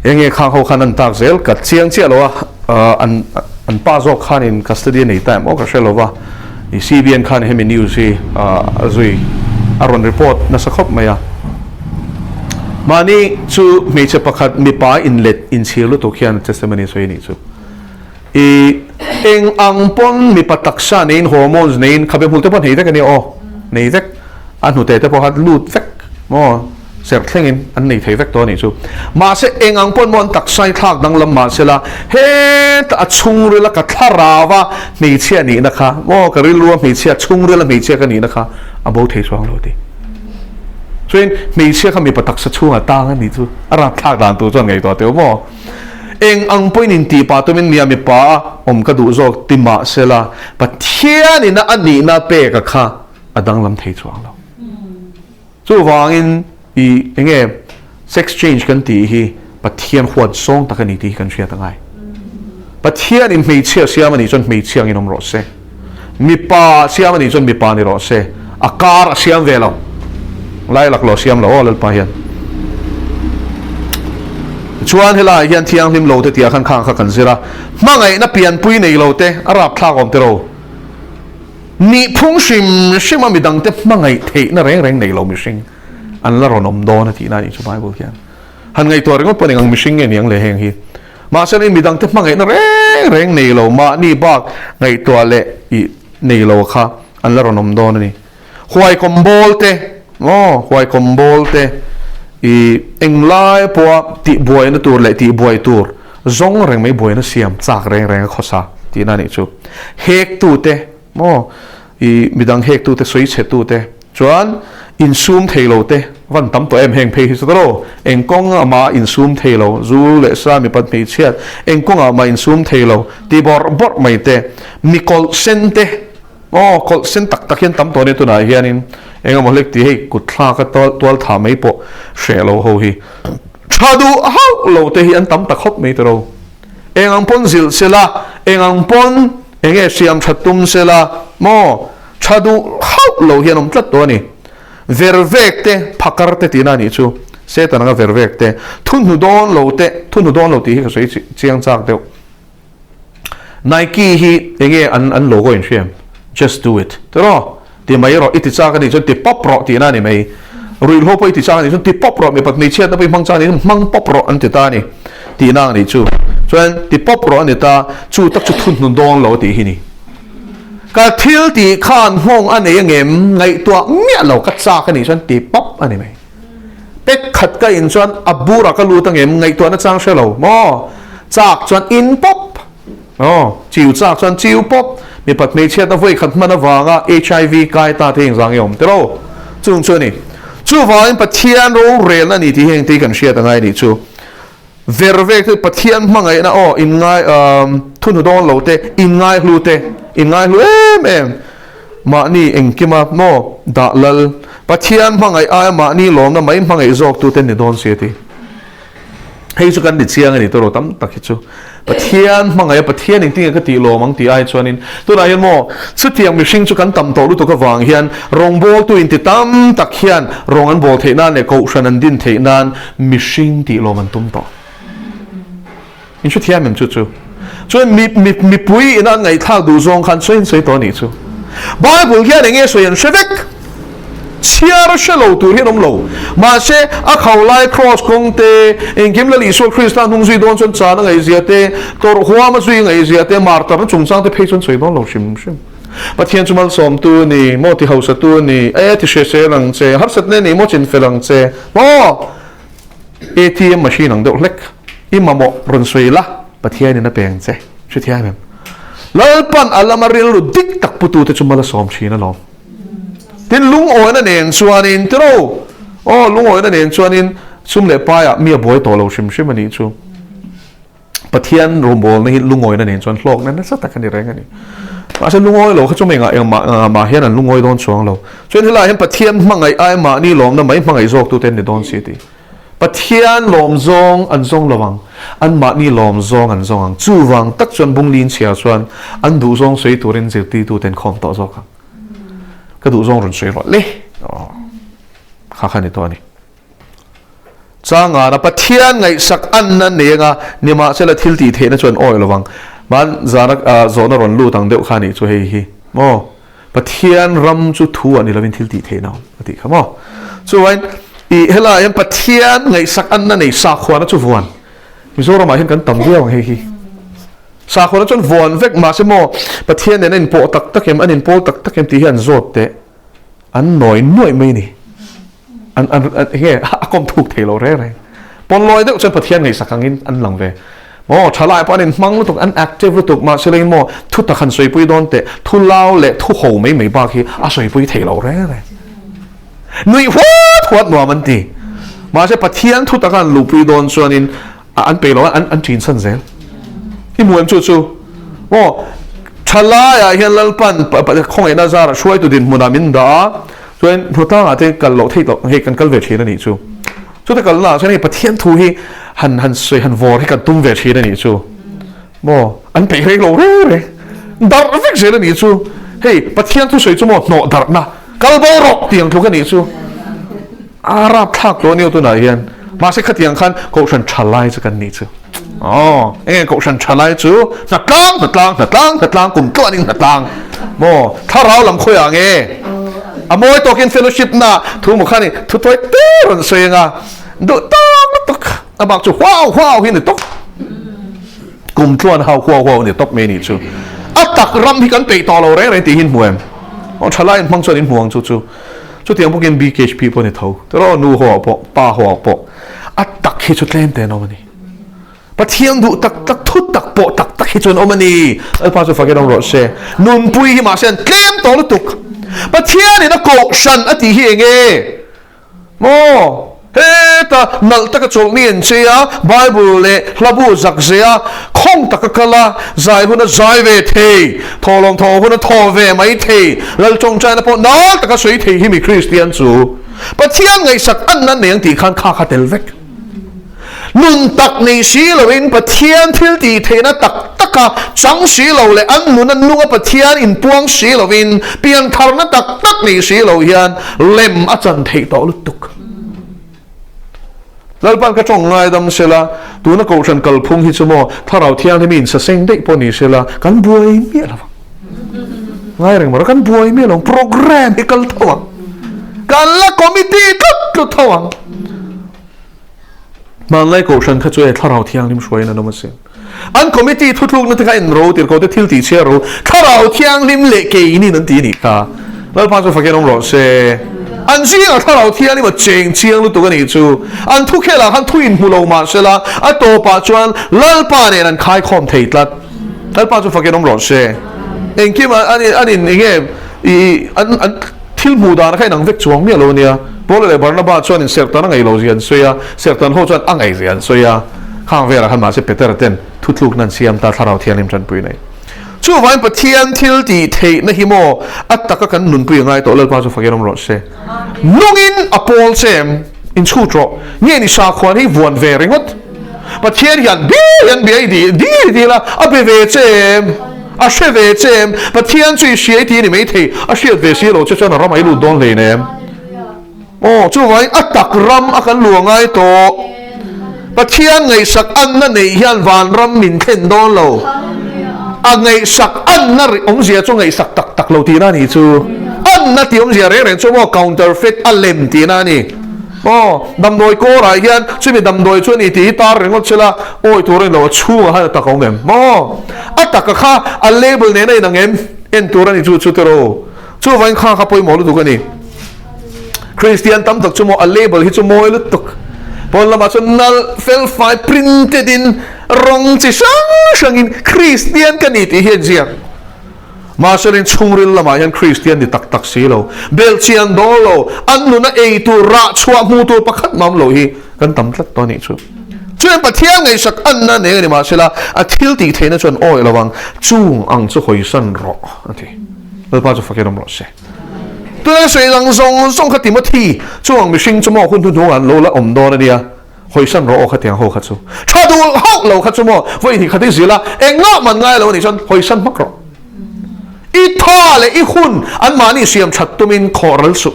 Enge khang ho khan an tak zel ka chiang chiah lo a, an an pa zawk khanin custody a nei ta em aw ka hre lo va, i CBN khan hemi news hi a zui a rawn report nasa khawp mai a. Mahni chu hmeichhe pakhat mipa inlet inchhir lutuk hian testimony a sawi a nih chu. I eng ang pawn mipa taksa neiin hormones neiin khabe hmul te pawh nei vek a nia aw, nei vek a hnute te pawh kha lut vek maw serh thlengin an nei thei vek tawh a nih chu. Mahse eng ang pawn maw an taksa hi thlak danglam mahsela heta a chhungrila ka thlarau a hmeichhia nihna kha maw ka rilru a hmeichhia chhungrila hmeichhia ka nihna kha a bo thei chuang lo ti. Chuan hmeichhia kha mipa taksa chhungah tang a nih chu a rapthlak dan tur chuan ngaihtuah teh u maw. Eng ang pawhin intih pah tumin nia mipa a awm ka duh zawk ti mah sela, Pathianina a nihna peka kha a danglam thei chuang lo. Chuvangin i enge sex change kan tih hi Pathian huat zawng tak a ni tih hi kan hriat a ngai. Pathianin hmeichhia siam a nih chuan hmeichhia angin awm rawh se. Mipa siam a nih chuan mipa ni rawh se, a kar a siam ve lo. Lai lak lo siam lo aw Lalpa hian. Chuan helaiah hian thianghlim lo te tia khan khang kha kan zir a, hmangaihna pianpui nei lo te a rapthlak awm tiro. Nihphung hrim hrim a midangte hmangaih theihna reng reng nei lo mihring an la rawn awm dawn a tihna a nih chu Bible hian. Han ngaihtuah ringawt pawh eng ang mihring nge niang le heng hi. Mahse ni midangte hmangaihna reng reng nei lo, mahni bak ngaihtuah leh ih nei lo kha an la rawn awm dawn a ni. Huaikawm bawl te, aw huaikawm bawl te ih englai pawha tihbuaina tur leh tihbuai tur zawng reng mai buaina siam chak reng reng a khawsa tihna a nih chu. Hektu te maw ih midang hektu te sawichhetu te chuan insum thei lo te. Van tam tawh em heng phei hi chu tawh eng kawng ah mah insum thei lo, zu leh sa mipat hmeichhiat eng kawng ah mah insum thei lo ti bawrh bawrh mai te, mi kawlh sen te aw kawlh sen tak tak hian tam tawh a nia tunah hianin eng emaw hlek tih hei kut thlak a tual thah mai pawh hreh lo ho hi tha duh hauh lo te hi an tam ta khawp mai tawh eng ang pawn zilh sela eng ang pawn eng nge siam that tum sela maw tha duh hauh lo hi an awm tlat tawh a ni. Vervek te, phakar te tihna a nih chu. Satan anga vervek te, thu hnu dawn lo te, thu hnu dawn lo tih hi ka sawi chiang chak deuh. Nike hi enge an an logo in hriam? Just do it. Tiraw? Ti mai rawh, i ti chak a nih chuan ti pawp rawh tihna a ni mai. Ruihhlo pawh i ti chak a nih chuan ti pawp rawh, mipat hmeichhiatna pawh i hmang chak a nih chuan hmang pawp rawh an ti ta a ni tihna a nih chu. Chuan ti pawp rawh a ni ta, chu tak chu thu hnu dawn lo tih hi ni. Ka thil tih khan nghawng a nei angem ngaihtuah miah lo ka chak a nih chuan ti pawp a ni mai. Pek khat ka in chuan a bur ah ka lut angem ngaihtuah na chang hre lo maw? Chak chuan in pawp aw, chiu chak chuan chiu pawp, mipat hmeichhiatna vawi khat hman avanga HIV kai ta te engzang i awm tilo chung chu a ni. Chuvangin Pathian rorelna a ni tih hi engti kan hriat angai a nih chu. Ver vek te Pathian hmangaihna aw inngai thunhu dawn lo te inngai hlu te inngai hlu em em mahni engkima maw dah lal Pathian hmangaih aia mahni lawmna mai hmangaih zawk tu te ni dawn si a ti. Hei chu kan ni chiang a ni tawh lo tam tak hi chu Pathian hmangaih a Pathian engtin nge ka tih lawm ang tih ai chuanin tunah hian maw chutiang mihring chu kan tam tawh lutuk avang hian rawngbawltu inti tam tak hian rawng an bawl theih nan leh kohhran an din theih nan Mihring tih lawm an tum tawh. In hre thiam em chu chu? Chuan mi, mi, mipui ina an ngaihthlak duh zawng khan sawi an sawi tawh a nih chu. Bible hian eng nge sawi an hre vek. Chhiar a hre lo tur hian awm lo. Mahse, a khau lai Kraws kawng te, engkim Lal Isua Krista hnung zui dawn chuan chan a ngaihzia te, tawrh huam a zui a ngaihzia te, martarna chungchang te phei chuan sawi dawn lo hrim hrim. Pathian chu malsawmtu a ni, maw ti hausatu a ni, e ti hre sel ang che, harsatna a ni, maw chin fel ang che, maw ATM machine ang deuh hlek, i mamawh rawn sawi la, Pathianin a pe ang che, hrethiam em? Lalpan a lama rilru dik tak putute chu mal a sawm thin alawm. Tin, lungawina nen chuanin, tiro, aw lungawina nen chuanin sum leh paiah mi a buai tawh lo hrim hrim a nih chu. Pathian rawngbawlna hi lungawina nen chuan hlawkna nasa tak a ni reng a ni. Mahse lungawi lo kha chu engah engmah engah mah hian an lungawi dawn chuang lo. Chuan helaiah hian Pathian hmangaih ai mahni lawmna mai hmangaih zawk tute an ni dawn si tih. Pathian lawm zawng an zawng lo ang, an mahni lawm zawng an zawng ang. Chuvang tak chuan Bunglin chhia chuan an duhzawng sawi turin zirtirtute an khawm tawh zawk ang. Ka duhzawng rawn sawi rawh le. Kha kha ni tawh a ni. Changana Pathian ngaihsak anna nei anga nimahsela thil tih theihna chu an awih lovang. Hman zana zawhna rawn lut ang deuh kha nih chu hei hi maw? Pathian ram chu thu ah ni lovin thil tih theihna a awm a tih kha maw? Chuvain ih helaiah hian Pathian ngaihsak anna nei sakhuana chu vuan Mizoramah hian kan tam viau ang hei hi. Sakhuana chuan vuan vek mahse maw Pathian nen a inpawh tak tak em an inpawl tak tak em tih hi an zawt teh an nawi nuaih mai a ni. An an nge a kawm thuk thei lo reng reng. Pawnlawi deuh chuan Pathian ngaihsak angin an lang ve. Maw thalai pawh an inhmang lutuk, an active lutuk, mahse lengin maw thu tak han sawipui dawn teh, thu lau leh thu ho mai mai bak hi a sawipui thei lo reng reng. Nuih huat huat nuam an ti. Mahse Pathian thu taka an luhpui dawn chuanin an peih lo a, an an ṭin chhan zel. I hmu em chu chu? Maw thalaiah hian Lalpan khawngaihna zarah hruaitu dinhmunah min dah a, Chuan hnawtlangah te kal loh theih loh hei kan kal ve thin a nih chu. Chute kalna ah chuan hei Pathian thu hi han han sawi han vawr hi kan tum ve thin a nih chu. Maw an peih reng lo reng reng. Darh vek zel a nih chu. Hei Pathian thu sawi chu maw hnawh darhna kal bo rawh tih ang tluk a nih chu. A rapthlak tawh a nia tunah hian. Mahse khatiang khan Kohhran tha lai chu kan nih chu. Aw, enge Kohhran tha lai chu hnatlang, hnatlang, hnatlang, hnatlang, kum tluanin hnatlang. Maw, thlarau lam khawiah nge? A mawi tawkin fellowship na thu maw khan i thu tawi te rawn sawi anga duh tawk lutuk a bak chu huau huau hi ni tawk. Kum tluan hau huau huau ni tawk mai nih chu. A tak ram hi kan peih tawh lo reng reng tih hi in hmu em? Aw, tha lai in hmang chuan in hmu ang chu chu. Chutiang bawkin BKHP pawh ni tho. Tiraw nu ho ah pawh, pa ho ah pawh a tak hi chu tlem te an awm a ni. Pathian duh tak tak thu tak pawh tak tak hi chu an awm a ni. Lalpa chu fakin awm rawh se. Nunpui hi mahse an tlem tawh lutuk. Pathianin a kohhran a tih hi eng nge? Maw? Heta nalh taka chawlhni an chei a, Bible leh hlabu zak zeh a, khawng taka kal a, zai huna zai ve thei, thawhlawm thawh huna thaw ve mai thei, Lal tawngtaina pawh nal taka sawi thei hi mi Kristian chu Pathian ngaihsak an nan nei ang tih khan kha kha tel vek. Nun tak nei si loin Pathian thil tih theihna tak taka chang si lo leh an nuna nunga Pathian inpuang si loin piantharna tak tak nei si lo hian lem a chan theih tawh lutuk. Lalpan ka tawng ngaidam sela, tuna Kohhran kalphung hi chu maw Thlarau Thianghlim in saseng daih pawh ni sela kan buai miah lo ang. Ngai reng maw kan buai miah lo ang, program hi kal tho ang. Kan la committee tlut tlut tho ang. Hmanlai Kohhran kha chu e Thlarau Thianghlim hruaiin an awm asin. An committee thutlukna te kha en ro tir ko te thil tih chhia ro Thlarau Thianghlim leh keinin an ti a nih kha. Lalpa chu fakin awm rawh se. An zingah Thlarau Thianghlim a cheng chiang lutuk a nih chu. An thukhelah khan thu inhmu lo mah sela a tawpah chuan Lalpa nen an khaikhawm thei tlat. Lalpa chu fakin awm rawh se. Engkim an an in enge i an an thil hmuh dan kha inang vek chuang miah lo a nia. Paula leh Barnaba chuan in serhtan a ngaih lo zia an sawi a, serhtan ho chuan a ngaih zia an sawi a. Khang velah khan mahse Petera ten thutlukna an siam ta Thlarau Thianghlim tanpui nei. Chuvangin Pathian thil tih theihna hi maw a taka kan nunpui a ngai tawh Lalpa chu fakin awm rawh se. Nungin a pawl che em? Inchhut rawh. Nge ni sakhuan hi vuan ve ringawt. Pathian hian bi hian bia i dil dil dil a, a be ve che em? A hre ve che em? Pathian chu i hria i ti a ni maithei, a hriat ve si lo che chuan a ram a i lut dawn hlein em? Aw, chuvangin a tak ram a kan luah ngai tawh. Pathian ngaihsak anna neih hian vanram min thlen dawn lo. A ngaihsak anna ri awmzia chu ngaihsak tak tak lo tihna a nih chu. Anna tih awmzia reng reng chu maw counterfeit a lem tihna a ni. Aw, damdawi kawrah hian chumi damdawi chu a ni tih hi tar ringawt sela awi tur a ni lo, a chhungah khan a tak a awm em? Maw? A taka kha a label nen a inang em? En tur a ni chu chu tiraw? Chuvangin kha kha pawimawh lutuk a ni. Kristian tam tak chu maw a label hi chu mawi lutuk. Pawn lamah chuan nalh fel fai printed in rawng chi hrang hrangin Kristian ka ni tih hi a inziak. Mahse rin chhungril lamah hian Kristian ni tak tak si lo, belhchian dawl lo, an nuna ei tur rah chhuah hmu tur pakhat mam lo hi kan tam tlat tawh a nih chu. Chuan Pathian ngaihsak anna nei a ni mahsela a thil tih theihna chuan awi lo ang, chung ang chu hawisan rawh a ti. Lalpa chu fakin awm rawh se. Tuna sawi lang zawng zawng kha Timothy chuang mihring chu maw hun hnuhnung ah an lo la awm dawn a nia, hawisan rawh aw khatiang ho kha chu. Tha duh hauh lo kha chu maw vawi hnih khat i zil a, engah man ngai lo a nih chuan hawisan hmak rawh. I tha leh i hun anmahni siam that tumin khawh ral suh.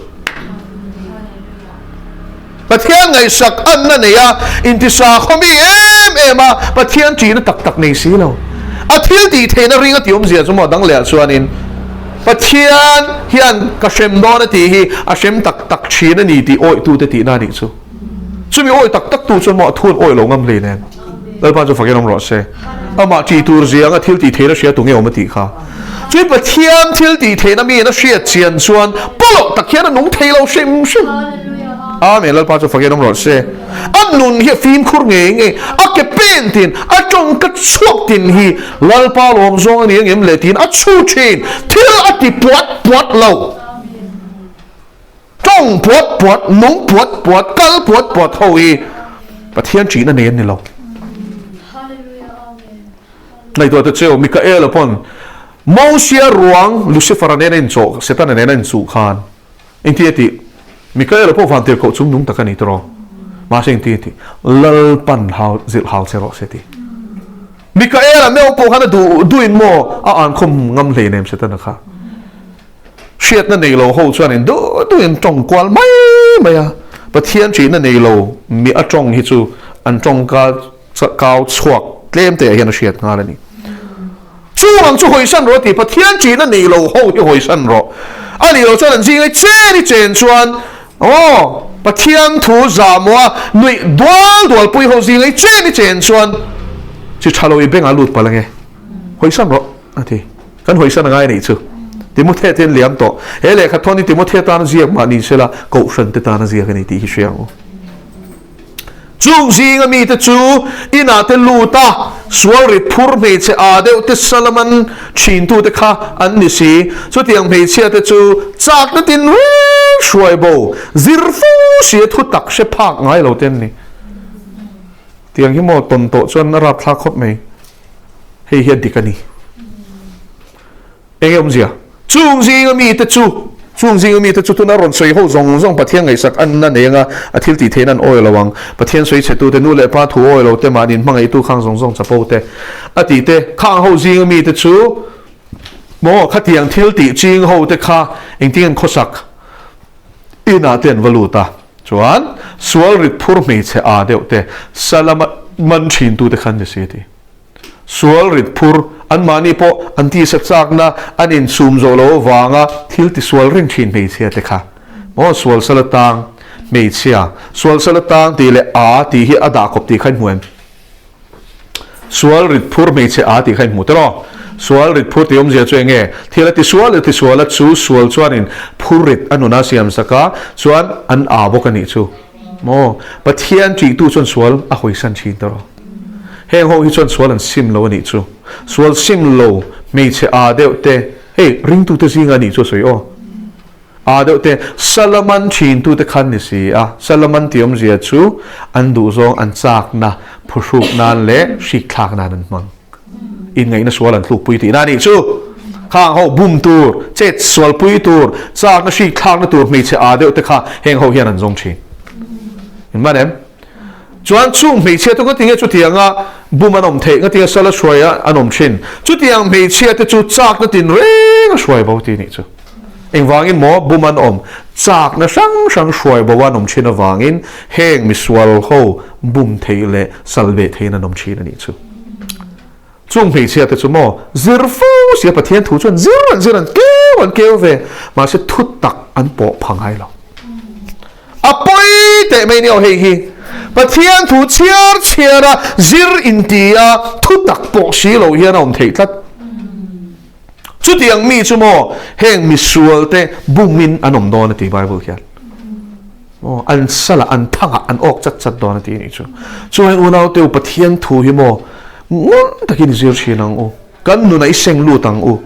Pathian ngaihsak anna nei a, intisa khawmi em em a, Pathian ṭihna tak tak nei si lo. A thil tih theihna ring a tih awmzia chu maw dang leh ah chuanin Pathian hian ka hrem dawn a tih hi a hrem tak tak ṭhin a ni tih awihtute tihna a nih chu. Chumi awi tak tak tu chuan maw a thuan awi lo ngam hleinem. Lalpa chu fakin awm rawh se. Amah ṭih tur zianga thil tih theihna hria tu nge awm a tih kha. Chui Pathian thil tih theihna miin a hriat chian chuan pawlawh tak hian a nung thei lo hrim hrim. Amen Lalpa chu fakin awm rawh se. A nun hi a fimkhur ngei ngei, a ke pen tin, a tawngka chhuak tin hi Lalpa lawm zawng a ni angem le tiin a chhu thin. Thil a ti puat puat lo. Tawng puat puat, nung puat puat, kal puat puat ho hi Pathian ṭihna nei an ni lo. Ngaihtuah ta cheu, Mikaela pawn Mosia ruang Lucifer-a nena inchawh, Setana nena inchuh khan engti a tih? Mikaela pawh vantirhkoh chung nung tak a ni tawh. Mahse engti a tih? Lalpan hau zilh hau che rawh se ti. Mikaela meuh pawh khan a duh duhin maw a ankhawm ngam hleinem Setana kha. Hriatna nei lo ho chuan in duh duhin tawng kual mai mai a, Pathian ṭihna nei lo mi a tawng hi chu an tawngka kau chhuak tlem te ah hian a hriat nghal a ni. Chung ang chu hawisan rawh a ti, Pathian ṭihna nei lo ho hi hawisan rawh. A nih loh chuan an zingai chen i chen chuan aw Pathian thu zahmawh a nuih dual dual pui ho zingai chen i chen chuan chi ṭha lo i bengah lut palh ange, hawisan rawh a ti. Kan hawisan a ngai a nih chu. Timothea te an liam tawh. He lehkha thawn hi Timothea tana ziak mah ni sela, Kohhran te tana ziak a ni tih hi hria ang u. Chung zinga mite chu inah te lut a, sual rit phur hmeichhe aa deuh te Salaman thintute kha an ni si. Chutiang hmeichhia te chu chakna tin reng hruai bo, zir fo si a thu tak hre phak ngai lo te an ni. Tiang hi maw tawn tawh chuan a rapthlak khawp mai. Hei hi a dik a ni. Enge awmzia? Chung zinga mite chu, chung zinga mite chu tuna rawn sawi ho zawng zawng Pathian ngaihsak an na nei anga a thil tih theihna an awi lo ang. Pathian sawi chhe tute, nu leh pa thu awi lo te, mahni hmangaihtu khang zawng zawng chapo te a tih te, khang ho zinga mite chu maw khatiang thil tih ching ho te kha engtin an khawsak inah te an va lut a. Chuan sual rit phur hmeichhe aa deuh te, sala man thin tute khan ni si a ti. Sual rit phur, anmahni pawh an tisa chakna an insum zawh loh avanga thil tisual reng thin hmeichhia te kha maw sual sal atang hmeichhia, sual sal atang tih leh a tih hi a dah kawp tih kha in hmu em? Sual rit phur hmeichhe a tih kha in hmu tiraw? Sual rit phur tih awmzia chu eng nge? Thil a tisual a tisual a chu sual chuanin phur rit a nuna siam sak a, chuan an a bawk a nih chu. Maw? Pathian ṭihtu chuan sual a hawisan ṭhin ta rawh. Heng ho hi chuan sual an sim lo a nih chu. Sual sim lo hmeichhe aa deuh te, hei ringtute zinga a nih chu a sawi aw. Aa deuh te, Salaman ṭhintute khan ni si a. Salaman tih awmzia chu an duhzawng an chakna phuhruk nan leh hrikthlak nan an hmang. Inngaihna sual an tlukpui tihna a nih chu. Khang ho bum tur, chet sualpui tur, chakna hrik thlakna tur hmeichhe aa deuh te kha heng ho hian an zawng thin. In man em? Chuan chung hmeichhia te ngatinge chutianga bum an awm theih, ngatinge sala hruai an awm thin. Chutiang hmeichhia te chu chakna tin reng a hruai bo tih a nih chu. Engvangin maw bum an awm? Chakna hrang hrang hruai bo an awm thin avangin heng misual ho bum theih leh sal beh theihin an awm thin a nih chu. Chung hmeichhia te chu maw zir fo sia Pathian thu chuan zir an zir an keu an keu ve mahse thu tak an pawh pha ngai lo. A pawi teh mai nia hei hi. Pathian thu chhiar chhiar a zir inti a thu tak pawh si lo hian a awm theih tlat. Chutiang mi chu maw heng misual te bumin an awm dawn a ti Bible hian. Maw an salah an thangah an awk chat chat dawn a ti nih chu. Chuan unau teu Pathian thu hi maw ngun takin i zir thin ang u. Kan nunah i seng lut ang u.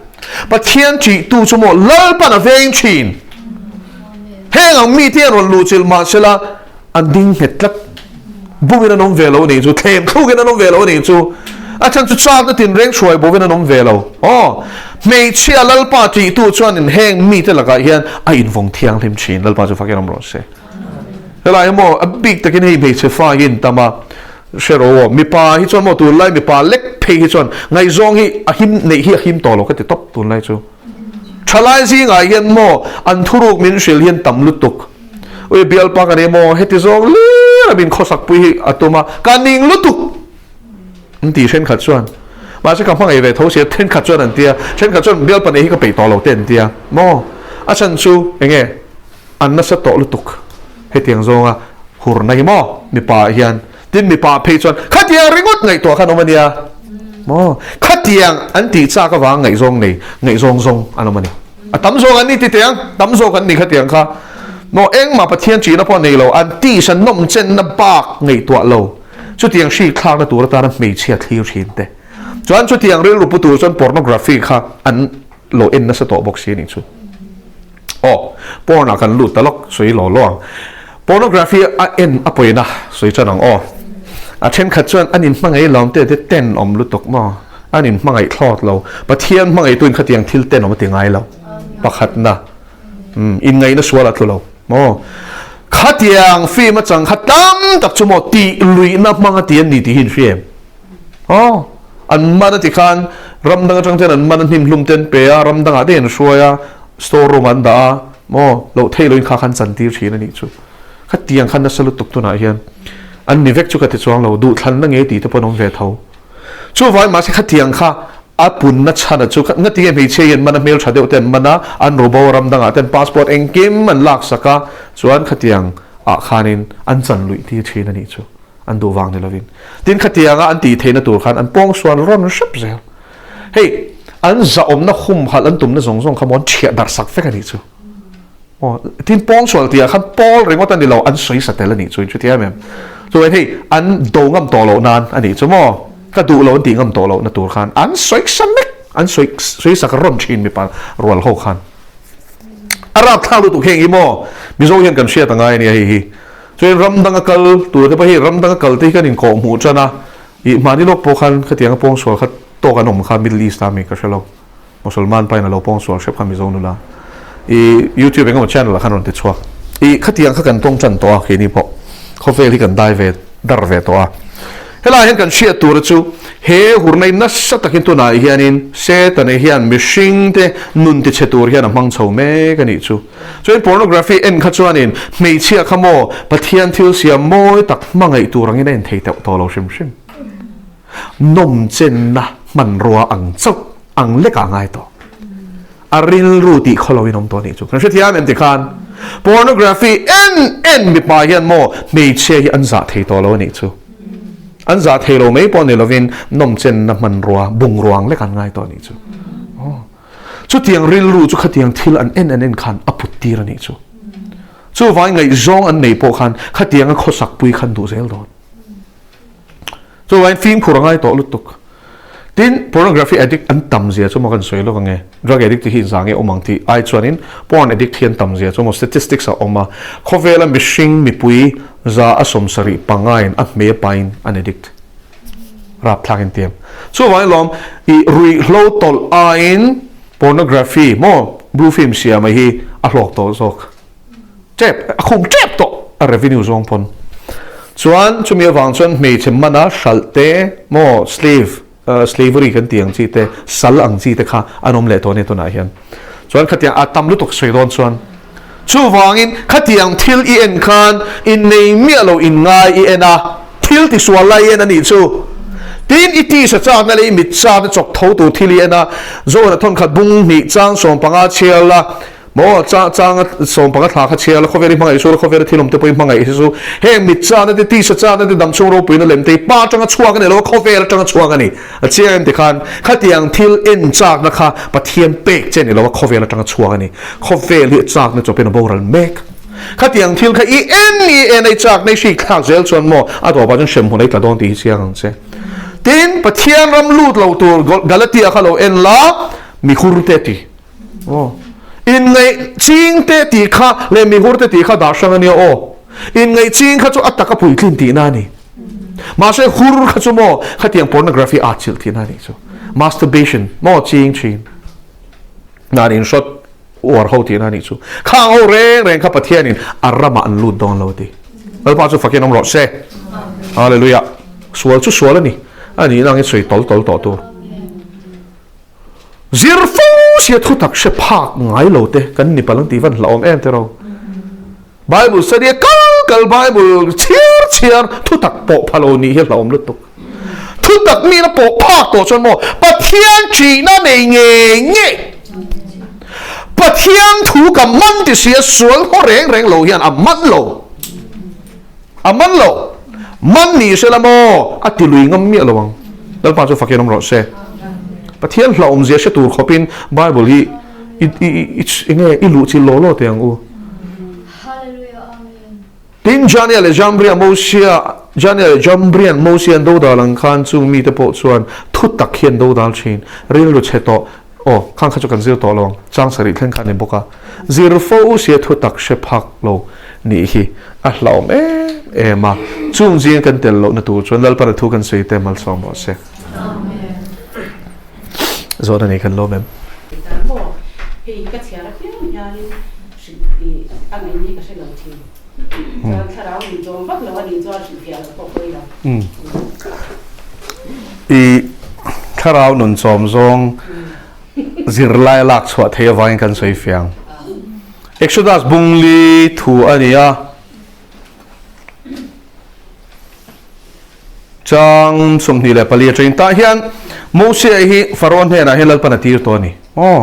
Pathian ṭihtu chu maw Lalpan a veng thin. Heng ang mite an rawn luhchilh mahsela an ding nghet tlat. Bumin an awm ve lo nih chu, thlem thlukin an awm ve lo nih chu, a chhan chu chakna tinreng hruai bovin an awm ve lo. Aw, hmeichhia Lalpa tihtu chuanin heng mite lakah hian a invawng thianghlim thin, Lalpa chu fakin awm rawh se. Helai hi maw, a bik takin hei hmeichhe fa hi in tam a, hre rawh aw, mipa hi chuan maw tunlai mipa lek phei hi chuan ngaihzawng hi a him, neih hi a him tawh lo ka ti tawp tunlai chu. Thalai zingah hian maw an thuruk min hrilh hian tam lutuk. Ui bialpa ka nei maw heti zawng lir a min khawsak pui hi a tum a, ka ning lutuk an ti thenkhat chuan. Mahse ka hmangaih ve tho sia thenkhat chuan an tia, thenkhat chuan bialpa nei hi ka peih tawh lo te an tia maw. A chhan chu enge an nasa tawh lutuk hetiang zawnga hurna hi maw mipa ah hian. Tin mipa phei chuan khatiang ringawt ngaihtuah khan awm a nia maw, khatiang an tih chak avang ngaihzawng nei ngaihzawng zawng an awm a ni. A tam zawk an ni ti teh ang, tam zawk an ni khatiang kha maw engmah Pathian ṭihna pawh nei lo, an tisa nawm chenna bak ngaihtuah lo, chutiang hrik thlakna tur atana hmeichhia thlir thin te chuan chutiang rilru pu tur chuan pornography kha an lo en nasa tawh bawk si a nih chu. Aw, porn ah kan lut ta lawk, sawi law law ang. Pornography a en a pawina sawi tan ang aw. A thenkhat chuan an inhmangaih lawm te te ten awm lutuk maw? An inhmangaih thlawt lo. Pathian hmangaihtuin khatiang thil ten awm a ti ngai lo. Pakhatna, umm, inngaihna sual a tlu lo maw? Khatiang film atang kha tam tak chu maw tih luihna hmang a ti an ni tih hi in hria em? Aw, an man a ti khan ram dang atang ten an man a hnim hlum te an pe a, ram dangah te an hruai a, store room ah an dah a, maw loh theih loin kha khan chan tir thin a nih chu. Khatiang khan nasa lutuk tunah hian an ni vek chu ka ti chuang lo, duhthlanna nge tih te pawh an awm ve tho. Chuvangin mahse khatiang kha a punna chhan a chu ngatinge hmeichhia hi an man a, hmeltha deuh te an man a, an rubo a ram dangah ten passport engkim an laksak a, chuan khatiang ah khanin an chan luih tir thin a nih chu. An duh vang ni lovin. Tin khatianga an tih theihna tur khan an pawngsual rawn hrep zel. Hei, an zahawmna humhalh an tumna zawng zawng kha maw an thiah darh sak vek a nih chu. Aw, tin pawngsual tihah khan pawl ringawt a ni lo, an sawi sa tel a nih chu, in hrethiam em? Chuan hei, an do ngam tawh loh nan a nih chu maw? Ka duh lo an tih ngam tawh lohna tur khan an sawi sa mek, an sawi sawi sak rawn thin mipa rual ho khan. A rapthlak lutuk heng hi maw? Mizo hian kan hriat a ngai a nia hei hi. Chuan ram danga kal tur te pawh hei ram danga kal te hi kan inkawh hmuh tan a, ih mahni lawk pawh khan khatianga pawngsual kha tawk an awm kha Middle East a mi ka hre lo. Musalman pain a lo pawngsual hrep kha Mizo nula. Ih YouTube engemaw channel ah khan rawn ti chhuak. Ih khatiang kha kan tawng tan tawh a keini pawh khawvel hi kan dai ve dar ve tawh a. Helaiah hian kan hriat tura chu he hurnai nasa takin tunah hianin Setana hian mihringte nun tichhe tur hian a hmang chho mek a nih chu. Chuan pornography en kha chuanin hmeichhia kha maw Pathian thil siam mawi tak hmangaih tur angin a en thei teuh tawh lo hrim hrim. Nawmchenna hmanrua ang chauh ang lekah a ngai tawh. A rilru tih khaw loin awm tawh a nih chu. Kan hrethiam em tikhan pornography en en mipa hian maw hmeichhia hi an zah thei tawh lo a nih chu. An zah thei lo mai pawh ni lovin nawmchenna hmanrua bungrua ang lek an ngai tawh a nih chu. Aw. Chutiang rilru chu khatiang thil an en an en khan a put tir a nih chu. Chuvangin ngaihzawng an nei pawh khan khatianga khawsak pui khan duh zel dawn. Chuvangin fimkhur a ngai tawh lutuk. Tin, pornography addict an tam zia chu maw kan sawi lawk ange. Drug addict te hi inzah nge awm ang tih ai chuanin porn addict hi an tam zia chu maw statistics a awm a. Khawvela mihring mipui za a 75 in a hmei a pain an addict. Rapthlak in tiam. Chuvangin lawm i ruihhlo tawlh aiin pornography maw blue film siama hi a hlawk tawh zawk. Tep, a khum tep tawh a revenue zawng pawn. Chuan chumi avang chuan hmeichhe mana hralh te maw slave, slavery kan tih ang chi te, sal ang chi te kha an awm leh tawh a ni tunah hian. Chuan khatiang a tam lutuk sawi dawn chuan chuvangin khatiang thil i en khan innei miah lo inngai i en a, thil tisual lai i en a nih chu. Tin i tisa chakna leh i mit chakna chawk tho tur thil i en a, Zawhna thawnkhat bung hnih chang 15 chhiar la, Maw, chang changa 15 thla kha chhiar la, khawvel i hmangaih chu la, khawvela thil awm te pawh i hmangaih hi chu heng mit chana te, tisa chana te, damchhung ropuina lem te hi pa atanga chhuak a ni lo a, khawvel atanga chhuak a ni. A chiang em tikhan khatiang thil en chakna kha Pathian pek che a ni lo a, khawvel atanga chhuak a ni. Khawvel hi a chakna chawpin a boral mek. Khatiang thil kha i en i en a, i chakna i hrik thlak zel chuan maw a tawpah chuan hremhmun a i tla dawn tih hi chiang ang che. Tin, Pathian ram lut lo tur Galatia kha lo en la, mihur te a ti. Aw. Inngaih ching te tih kha leh mihur te tih kha dah hrang a nia aw. Inngaih ching kha chu a taka puitlin tihna a ni. Mahse hur kha chu maw khatiang pornography a chilh tihna a nih chu. Masturbation maw ching thin. Nan inhrawt uar ho tihna a nih chu. Khang ho reng reng kha Pathianin a ramah an lut dawn lo a ti. Lalpa chu fakin awm rawh se. Hallelujah. Sual chu sual a ni. A nihna angin sawi tawl tawl tawh tur. Zir fo sia thutak hre phak ngai lo te kan ni palh ang tih van hlauhawm em te ro. Bible study a kal kal Bible chhiar chhiar thutak pawh pha lo nih hi hlauhawm lutuk. Thutak mi na pawh phak tawh chuan maw Pathian ṭihna nei ngei ngei Pathian thu ka man ti sia sual haw reng reng lo hian a man lo. A man lo. Man ni se la maw? A ti lui ngam miah lo ang. Lalpa chu fakin awm rawh se. Pathian hlauhawmzia hre tur khawpin Bible hi i i i enge i luh chilh law law teh ang u. Tin, Jania leh Jambria Mosia, Jania leh Jambrian Mosia an dodal ang khan chung mite pawh chuan thu tak hi an dodal thin. Rilru chhe tawh Aw, khang kha chu kan zir tawh lo ang, chang sarih thleng kha a ni bawk a, zir fo sia thu tak hre phak lo nih hi a hlauhawm em em a, chung zinga kan tel lohna tur chuan Lalpana thu kan sawi te malsawm rawh se. Zawhna nei kan lawm em? Hei ka chhiar apiang hianin hrilh a ngaih ni ka hre lo thin. Chuan thlarau min chawm vak lo a nih chuan hrilhfiah loh pawh pawi lo. I thlarau nun chawm zawng zirlai a lak chhuah theih avangin kan sawi fiang. Exodus bungli thu a ni a. Chang 24 atangin tah hian Mosia hi Pharaoh hnenah hian Lalpan a tir tawh a ni. Aw.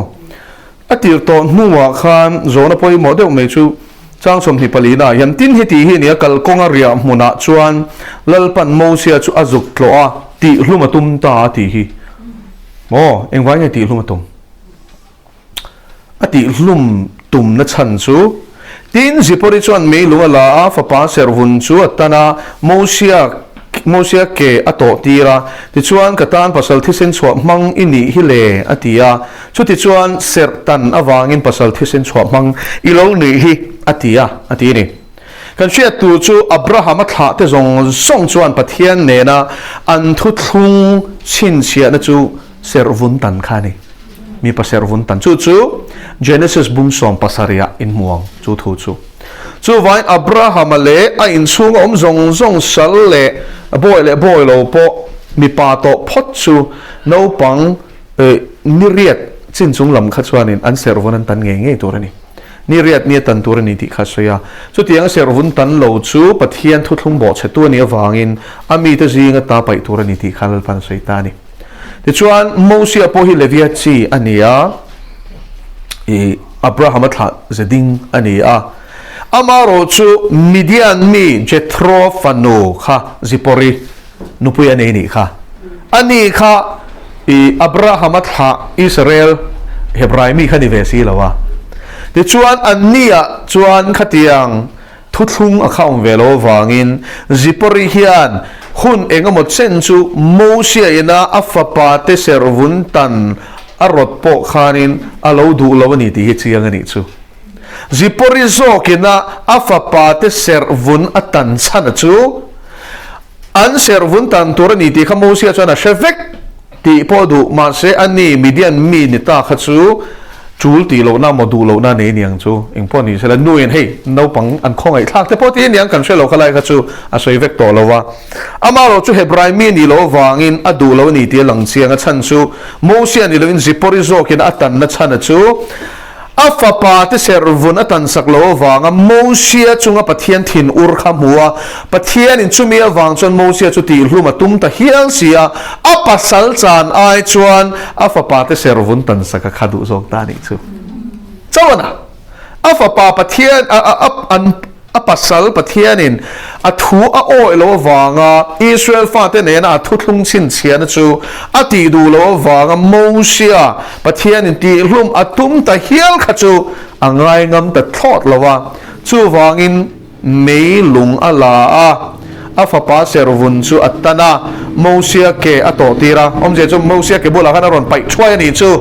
A tir tawh hnuah khan zawhna pawimawh deuh mai chu chang 24 naah hian tin hi tih hi a ni a, kalkawnga riah hmunah chuan Lalpan Mosia chu a zuk tlawh a, tihhlum a tum ta a tih hi. Maw, engvai nge tihhlum a tum? A tihhlum tumna chhan chu tin Zipori chuan meilung a la a, fapa serhvun chu a tan a, Mosia. Mosia ke a tawh tir a, tichuan ka tan pasal thisen chhuah hmang i nih hi le, a ti a. Chutichuan serh tan avangin pasal thisen chhuah hmang i lo nih hi, a ti a, a ti a ni. Kan hriat tur chu Abrahama thlahte zawng zawng chuan Pathian nena an thuthlung chhinchhiahna chu serhvun tan kha a ni. Mipa serhvun tan chu chu Genesis bung 70 ah inhmu ang chu thu chu. Chuvangin Abrahama leh a inchhunga awm zawng zawng sal leh bawi leh bawi lo pawh mipa tawh phawt chu naupang niriat chin chung lam kha chuanin an serhvun an tan ngei ngei tur a ni. Ni riat nia tan tur a ni tih kha a sawi a. Chutianga serhvun tan lo chu Pathian thuthlung bawhchhetu a nih avangin a mite zinga ta paih tur a ni tih kha Lalpan a sawi ta a ni. Tichuan, Mosia pawh hi Levia chi a ni a, i Abrahama thlah ze ding a ni a. Amaherawh chu Midian mi Jethro fanu kha Zipori nupui a nei nih kha. Ani kha i Abrahama thlah Israel Hebrai mi kha ni ve si lo a. Tichuan anniah chuan khatiang thuthlung a kha awm ve lo avangin Zipori hian hun engemaw chen chu Mosia ina a fapa te serhvun tan a rawt pawh khanin a lo duh lo a ni tih hi chiang a nih chu. Zipori zawkina a fapa te serhvun a tan chhan a chu an serhvun tan tur a ni tih kha Mosia chuan a hre vek tih pawh duh mahse a ni Midian mi ni ta kha chu tul tih lohna maw duh lohna nei niang chu engpawh ni sela nuin hei naupang an khawngaih thlak te pawh ti aniang kan hre lo kha lai kha chu a sawi vek tawh lo a amaherawh chu Hebrai mi nih loh avangin a duh lo a ni tih a lang chiang a chhan chu Mosia ni loin Zipori zawkina a tanna chhan a chu A fapa te serhvun a tansak lo avanga Mosia chunga Pathian thin ur kha hmu a, Pathianin chumi avang chuan Mosia chu tihhlum a tum ta hial si a, a pasal chan ai chuan a fapa te serhvun tansak a kha duh zawk ta anih chu. Chauhana a fapa Pathian a a an. A pasal Pathianin a thu a awih loh avanga Israel fate nena a thuthlung chhinchhiahna chu a tih duh loh avanga Mosia Pathianin tihhlum a tum ta hial kha chu a ngaingam ta thlawt lo a. Chuvangin mei lung a la a, a fapa servun chu a tan a, Mosia ke a tawh tir a. Awmzia chu Mosia ke bulah khan a rawn paih thuai a nih chu.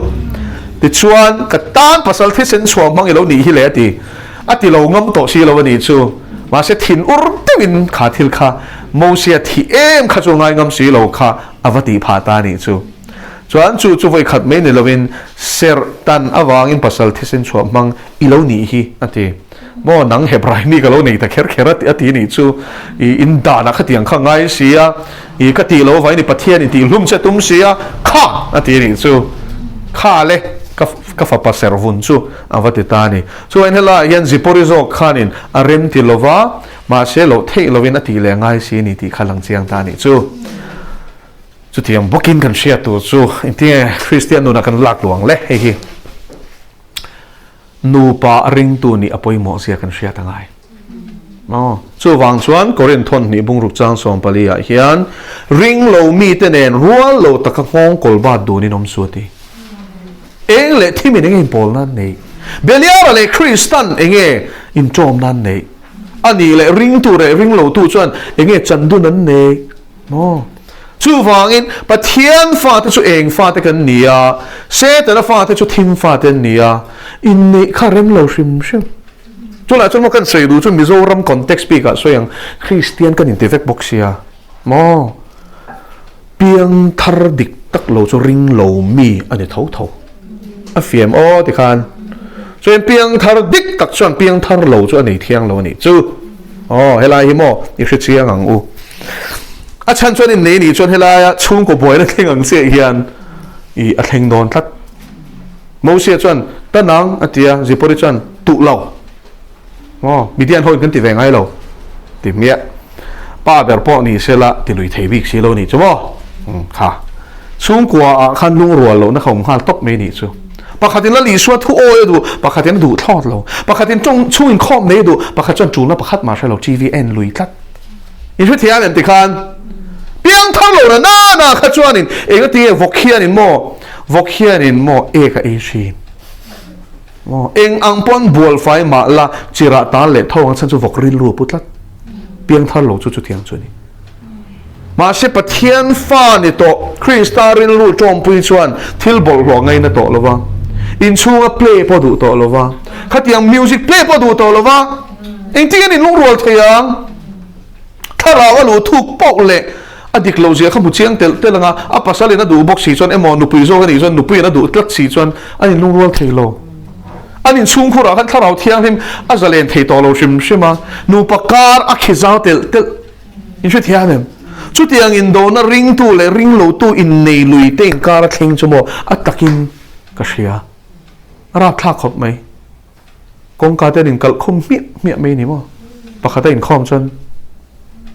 Tichuan, Ka tan pasal thisen chhuah hmang i lo nih hi le a ti. A ti lo ngam tawh si lo a nih chu. Mahse thin ur deuhin kha thil kha Mosia thih em kha chu ngai ngam si lo kha a va tih phah ta a nih chu. Chuan chu chu vawi khat mai ni lovin serh tan avangin pasal thisen chhuah hmang i lo nih hi a ti. Maw nang Hebrai mi ka lo nei ta kher kher a ti nih chu. I in danah khatiang kha ngai si a, i ka tih lo avangin i Pathian in tihhlum che tum si a, kha a ti nih chu. Kha le ka ka fapa serhvun chu a va ti ta a ni. Chuan helaiah hian Zipori zawk khanin a rem ti lo va, mahse loh theih lovin a tih leh ngai si a ni tih kha lang chiang ta a nih chu. Chutiang bawkin kan hriat tur chu engtinge Kristian nunah kan lak luang le hei hi nupa a ringtu nih a pawimawh zia kan hriat a ngai. Aw, chuvang chuan Korinth thawn hnih bungruk chang 14 ah hian ring lo mite nen rual lo taka nghawng kawl bat dunin awm su a ti. Eng leh thimin enge inpawl nan neih? Beliara leh Kristan enge inṭawm nan neih? A nih leh ringtu leh ringlotu chuan enge chandun an neih? Maw? Chuvangin Pathian fate chu eng fate kan ni a, Setana fate chu thim fate an ni a, inneih kha rem lo hrim hrim. Chulai chuan maw kan sawi duh chu Mizoram context bikah sawi ang, Kristian kan inti vek bawk sia maw? Piang thar dik tak lo chu ring lo mi a ni tho tho. A fiam aw ti khan. Chuan piang thar dik tak chuan piang thar lo chu a nei thiang lo a nih chu. Aw helai hi maw i hre chiang ang u. A chhan chuan innei nih chuan helaia chhungkaw buaina thleng ang chiah hian i a thleng dawn tlat. Mosia chuan ta nang a ti a, Zipori chuan tuh lo. Aw, Midian ho in kan ti ve ngai lo ti hmiah. Pa ber pawh ni sela ti lui thei bik si lo nih chu maw? Umm kha. Chhungkua ah khan lungrual lohna kha awm nghal tawp mai nih chu. Pakhat in Lal Isua thu awi a duh, pakhat in a duh thlawt lo. Pakhat in tawng chhung inkhawm nei a duh, pakhat chuan tulna pakhat mah hre lo TV en lui tlat. In hrethiam em tikhan piang thar lo na na na kha chuanin eng a ti nge vawk hianin maw vawk hianin maw ek a ei thin. Maw eng ang pawn bual fai mah la chirah tan leh tho ang chhan chu vawk rilru a pu tlat. Piang thar lo chu chutiang chu a ni. Mahse Pathian fa ni tawh Krista rilru tawmpui chuan thil bawlhhlawh ngaina tawh lo va, inchhunga play pawh duh tawh lo va, khatiang music play pawh duh tawh lo va, engtin an inlungrual thei ang? Thlarau a luh thuk pauh leh a dik loh zia kha hmu chiang telh telh ang a, a pasalin a duh bawk si chuan emaw nupui zawk a nih chuan nupuiin a duh tlat si chuan an inlungrual thei lo. An inchhungkhurah khan thlarau thianghlim a zalen thei tawh lo hrim hrim a, nupa kar a khi zau telh telh. In hrethiam em? Chutiang indona ringtu leh ringlotu innei lui te inkar a thleng chu maw a takin ka hria. A rapthlak khawp mai. Kawngka te an inkalh khum hmiah hmiah mai ni maw? Pakhat a inkhawm chuan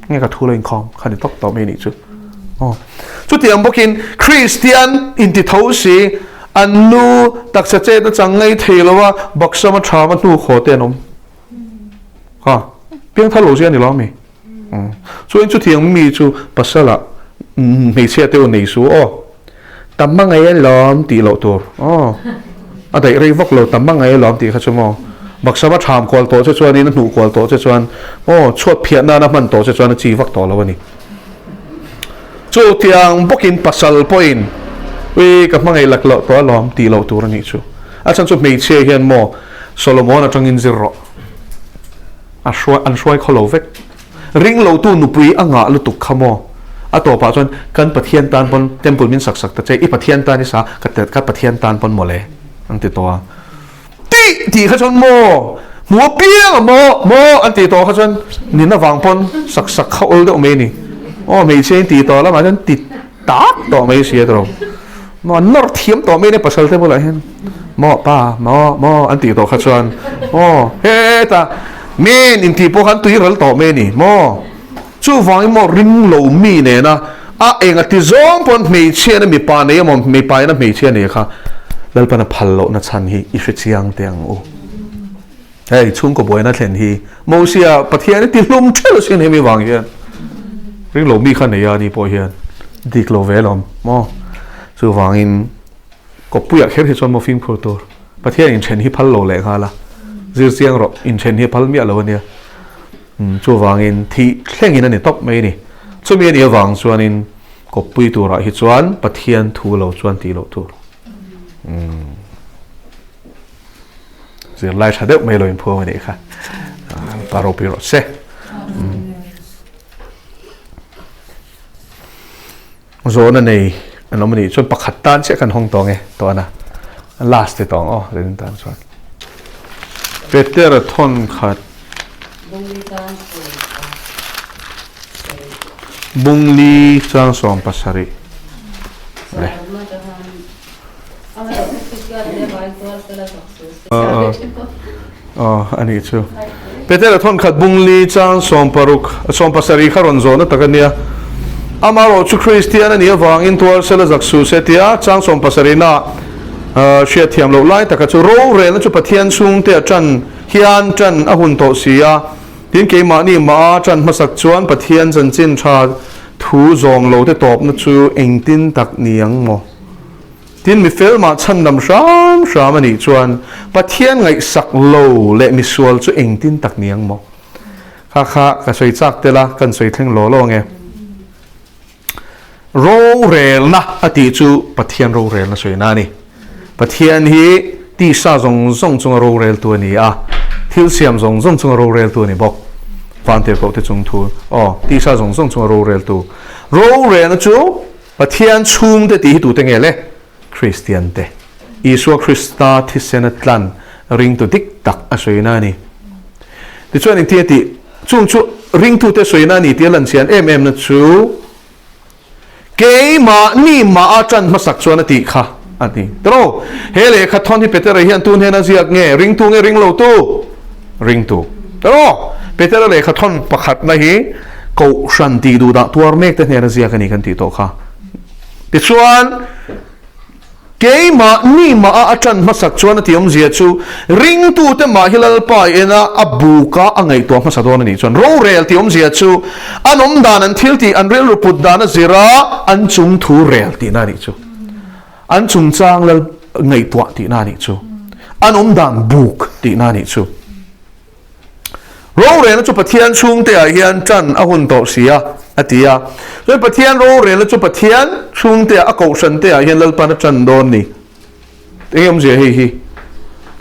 nge ka thu lo inkhawm kha ni tawk tawh mai nih chu. Aw. Chutiang bawkin Kristian inti tho si an nu taksa chet a chang ngei thei lo a, baksam a ṭham a hnu khaw te an awm. Ha, piangthar lo zia ni lo ami? Chuan chutiang mi chu pasala hmeichhia te u nei su aw. Tam hmangaih a lawm tih loh tur aw. A daih rei vak lo tam hmangaih a lawm tih kha chu maw. Baksam a tham kual tawh che chuanin a hnuh kual tawh che chuan aw chhuat phiah nana hman tawh che chuan a chi vak tawh lo a ni. Chutiang bawkin pasal pawhin ui ka hmangaih lak loh tawh a lawm tih loh tur a nih chu. A chhan chu hmeichhia hian maw Solomon atangin zir rawh. A hruai, an hruai khaw lo vek. Ring lotu nupui a ngah lutuk kha maw? A tawpah chuan kan Pathian tan pawn temple min sak sak ta che, i Pathian tan i sa, ka ka Pathian tan pawn mawle an ti tawh a. Tih tih kha chuan maw hmu apiang a maw maw an tih tawh kha chuan nina vang pawn sak sak kha awl deuh mai a ni. Aw hmeichhia in tih tawh lamah chuan ti tak tawh mai si a tawh. Maw an nawr thiam tawh mai nia pasal te bulah hian maw pa maw maw an tih tawh kha chuan aw heta men intih pawh khan tui ral tawh mai a ni maw chuvangin maw ring lo mi nena a enga ti zawng pawn hmeichhia na mipa nei emaw mipa ina hmeichhia nei kha Lalpana phal lohna chhan hi i hre chiang teh ang u hei chhungkaw buaina thlen hi Mosia Pathian i ti hlum ṭhelh sin hemi vang hian ring lo mi kha nei a ni pawh hian dik lo ve lawm maw chuvangin kawppuiah kher hi chuan maw fimkhur tur Pathian inthen hi phal lo leh nghal a zir chiang rawh inthen hi phal miah lo ania chuvangin thih thlengin a ni tawp mai a ni chumi a nih avang chuanin kawppui turah hi chuan Pathian thu lo chuan tih loh tur. Zirlai tha deuh mai lo inphuam a nih kha. Pa ropui rawh se. Zawhna nei an awm a nih chuan pakhat tan chiah kan hawng tawng e tawhna. Last te tawng aw zanin tan chuan. Petera thawn khat. Bungli chang 70. Le. Aw a nih chu. Petera thawnkhat bungli chang 60 70 kha rawn zawhna tak a nia. Amaherawh chu Kristian a nih avangin tuar sela zak suh se tia chang 70 na hriat thiam loh lai taka chu rorelna chu Pathian chhungte a tan hian tan a hun tawh si a. Tin keimahni mah a tan hmasak chuan Pathian chanchin tha thu zawng lo te tawpna chu engtin tak ni ang maw? Tin, mi fel mah chhandam hram hram a nih chuan Pathian ngaihsak lo leh misual chu engtin tak ni ang maw? Kha kha ka sawi chak tel a, kan sawi thleng law law ange. Rorelna a tih chu Pathian rorelna sawina a ni. Pathian hi tisa zawng zawng chunga roreltu a ni a, thil siam zawng zawng chunga roreltu a ni bawk. Vantirhkoh te chung thu, aw, tisa zawng zawng chunga roreltu. Rorelna chu Pathian chhungte tih hi tute nge le? Kristian te. Isua Krista thisena tlan ringtu dik tak a sawina a ni. Tichuan engtin a tih? Chung chu ringtute sawina a ni tih a lan chian em em na chu keimahni mah a tan hmasak chuan a tih kha a ni. Tiraw? He lehkha thawn hi Petera hian tun hian a ziak nge? Ringtu nge ringlotu? Ringtu. Tiraw? Petera lehkha thawn pakhatna hi Kohhran tih duh dah tuar mek te hnena ziak a ni kan tih tawh kha. Tichuan, keimah ni mah a a ṭan hmasak chuan a tih awmzia chu ringtute mah hi Lalpa ena a buka a ngaihtuah hmasa dawn a nih chuan rorel tih awmzia chu an awm dan, an thil tih, an rilru put dan a zira an chung thu rel tihna a nih chu. An chungchang lal ngaihtuah tihna a nih chu. An awm dan buk tihna a nih chu. Rorelna chu Pathian chhungte ah hian tan a hun tawh si a, a ti a. Chuan Pathian rorelna chu Pathian chhungte ah, a kohhran te ah hian Lalpan a tan dawn ni. Eng awmzia hei hi?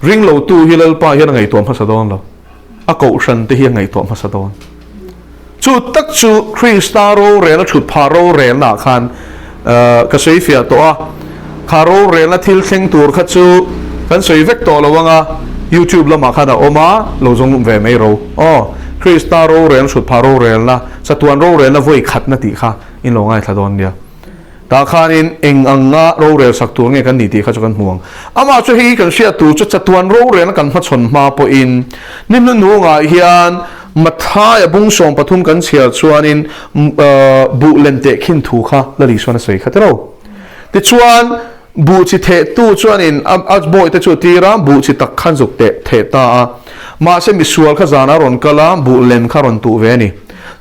Ringlotu hi Lalpa hian a ngaihtuah hmasa dawn lo. A kohhran te hi a ngaihtuah hmasa dawn. Chu tak chu Krista rorelna thutphah rorelnaah khan ka sawi fiah tawh a. Kha rorelna thil thleng tur kha chu kan sawi vek tawh lo ang a, YouTube lamah khan a awm a, lo zawng ve mai ro. Aw, Krista rorelna thutphah rorelna, chatuan rorelna vawi khatna tih kha in lo ngaithla dawn nia. Tah khanin eng anga rorel sak tur nge kan nih tih kha chu kan hmu ang. Amah chu hei kan hriat tur chu chatuan rorelna kan hmachhawn hma pawhin ni hnuhnungah hian Mathaia bung 13 kan chhiar chuanin buh len teh khin thu kha Lali chuan a sawi kha tiro. Tichuan buh chi thehtu chuanin a bawihte chu a tir a, buh chi tak khan zuk teh theh ta a. Mahse misual kha zanah a rawn kal a, buh lem kha a rawn tuh ve a ni.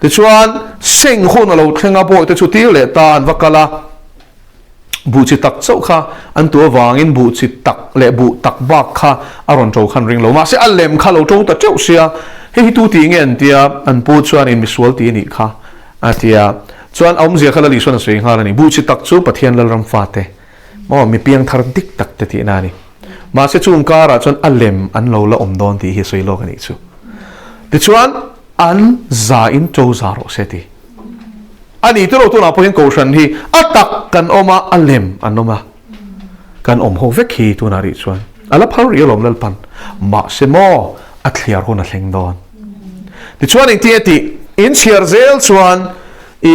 Tichuan, seng hun a lo thleng a, bawihte chu tir leh ta an va kal a, buh chi tak chauh kha an tu avangin buh chi tak leh buh tak bak kha a rawn ṭo khan ring lo. Mahse, a lem kha a lo ṭo ta ṭeuh sia, hei hi tu tih nge an tia, an pu chuanin misual tih a nih kha a ti a. Chuan a awmzia kha Lali chuan a sawi nghal a ni, buh chi tak chu Pathian Lalram fate maw mi piangthar dik tak te tihna a ni. Mahse, chung karah chuan a lem an lo la awm dawn tih hi a sawi lawk a nih chu. Tichuan, An za in to za rawh se ti. A ni tilo tunah pawhin kohhran hi a tak kan awm a, a lem an awm a. Kan awm ho vek hi tunah rih chuan a la phal rih alawm Lalpan. Mahse maw a thliar hun a thleng dawn. Tichuan engtin nge tih in chhiar zel chuan i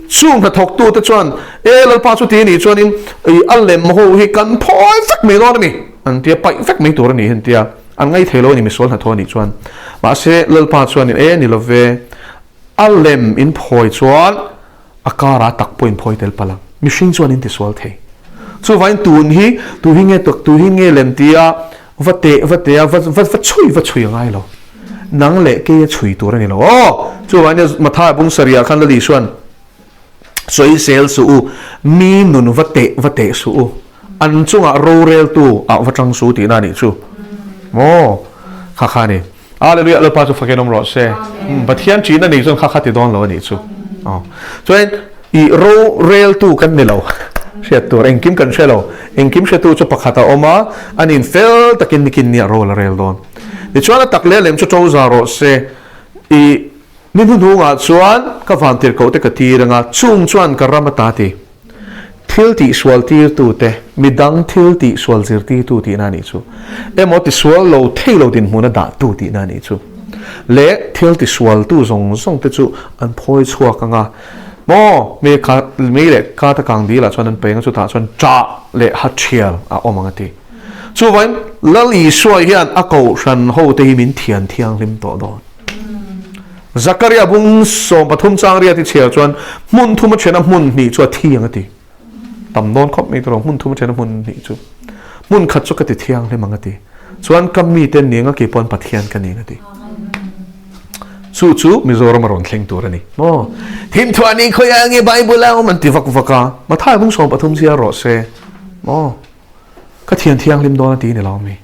chung hnathawktu te chuan e Lalpa chu ti a nih chuanin i a lem ho hi kan phawi vek mai dawn a mi an tia paih vek mai tur a ni hi an tia. An ngaih thei lo a ni, misual hnathawh a nih chuan. Mahse, Lalpa chuanin, E, ni lo ve, a lem in phawi chuan a karah tak pawh in phawi tel palh ang. Mihring chuan in tisual thei. Chuvangin tun hi, tu hi nge tak, tu hi nge lem tia va teh va teh a, va va va chhui va chhui a ngai lo. Nang leh kei a chhui tur a ni lo. Aw! Chuvangin Mathaia bung sarihah khan Lali chuan, Sawisel suh u, mi nun va teh va teh suh u, an chungah roreltu ah va tang suh tihna a nih chu. Maw? Kha kha a ni. Hallelujah, Lalpa chu fakin awm rawh se. Pathian ṭihna nei chuan kha kha ti dawn lo a nih chu. Aw. Chuan i roreltu kan ni lo. Hriat tur engkim kan hre lo. Engkim hretu chu pakhat a awm a, a nin fel takin nikin nia rol a rel dawn. Tichuan a tak leh lem chu ṭo za rawh se. I Ni hnuhnungah chuan ka vantirhkohte ka tir anga, chung chuan ka ram ata ti. Thil tihsual tirtute, midang thil tihsual zirtirtu tihna a nih chu. Emaw tisual lo thei lo dinhmuna dahtu tihna a nih chu. Leh thil tisualtu zawng zawngte chu an phawi chhuak anga, maw mei kha mei leh kata kang dilah chuan an peng a, chutah chuan ṭah leh ha ṭhial a awm ang a ti. Chuvangin Lal Isua hian a kohhran hote hi min thian thianghlim tawh dawn. Zakaria bung 13 chang riat i chhiar chuan hmun thum a then a hmun hnih chu a thiang a ti. Tam dawn khawp mai tawh hmun thum a then a hmun hnih chu. Hmun khat chu ka ti thianghlim ang a ti. Chuan ka mite ning a kei pawn Pathian ka ning a ti. Chu chu Mizoram a rawn thleng tur a ni. Maw? Thimthuah ni khawiah nge Bible a awm an ti vak vak a. Mathai bung 13 chhiar rawh se. Maw? Ka thian thianghlim dawn a ti ni lo mi.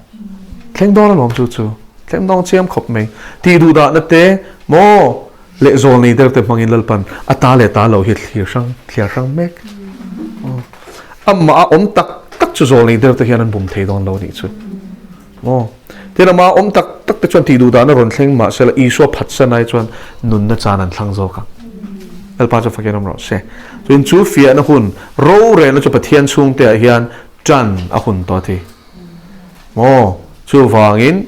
Thleng dawn alawm chu chu. Thleng dawn chiam khawp mai. Tih duh dahna te maw leh zawl nei der te hmangin Lalpan a ta leh ta lo hi thlir hrang thliar hrang mek. Amah a awm tak tak chu zawl nei der te hian an bum thei dawn lo nih chu. Maw. Tin amah a awm tak tak te chuan tih duh dahna rawn thleng mahsela Isua phatsan ai chuan nunna chan an thlang zawk ang. Lalpa chu fakin awm rawh se. Chuin chu fiahna hun rorelna chu Pathian chhungteah hian ṭan a hun tawh a ti. Maw? Chuvangin,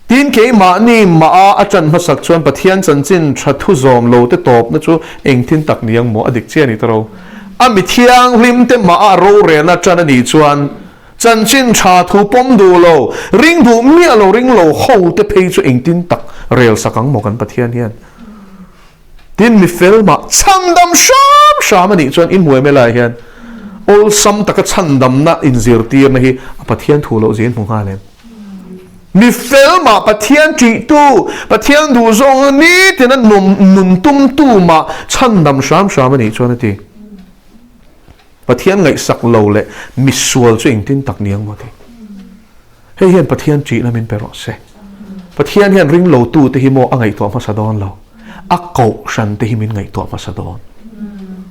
tin keimahni mah a ṭan hmasak chuan Pathian chanchin ṭha thu zawm lo te tawpna chu engtin tak ni ang maw? A dik chiah a ni ta ro. A mi thianghlim te mah a rorelna ṭan a nih chuan chanchin ṭha thu pawm duh lo, ring duh miah lo, ring lo ho te phei chu engtin tak rel sak ang maw kan Pathian hian? Tin, mi fel mah chhandam hram hram a nih chuan i hmuai mai lai hian awlsam taka chhandamna inzirtirna hi a Pathian thu loh zia in hmu nghal em? Mi fel mah Pathian ṭihtu, Pathian duh zawnga nitina nun tumtu mah chhandam hram hram a nih chuan a ti. Pathian ngaihsak lo leh misual chu engtin tak ni ang maw ti. Hei hian Pathian ṭihna min pe rawh se. Pathian hian ring lo tu te hi maw a ngaihtuah hmasa dawn lo. A kohhran te hi min ngaihtuah hmasa dawn.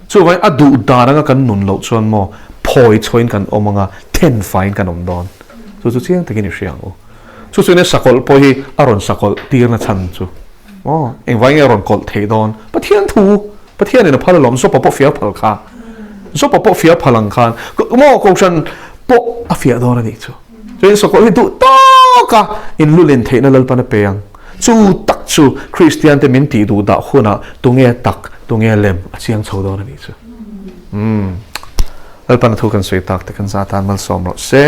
Chuvangin a duh dan anga kan nun loh chuan maw phawi chhuahin kan awm anga then faiin kan awm dawn. Chu chu chiang takin i hria ang u. Chu chuan sakawlh pawh hi a rawn sakawlh tirna chhan chu maw engvangin nge a rawn kawlh theih dawn? Pathian thu, Pathianin a phal alawm, Zawpa pawh fiah phal kha. Zawpa pawh fiah phal ang khan maw kohhran pawh a fiah dawn a nih chu. Chuan sakawlh hi duh tawka inlulin theihna Lalpan a pe ang. Chu tak chu Kristiante min tih duh dah hunah tunge tak, tunge lem a chiang chho dawn a nih chu. Umm. Lalpan a thu kan sawi tak te kan za tan malsawm rawh se.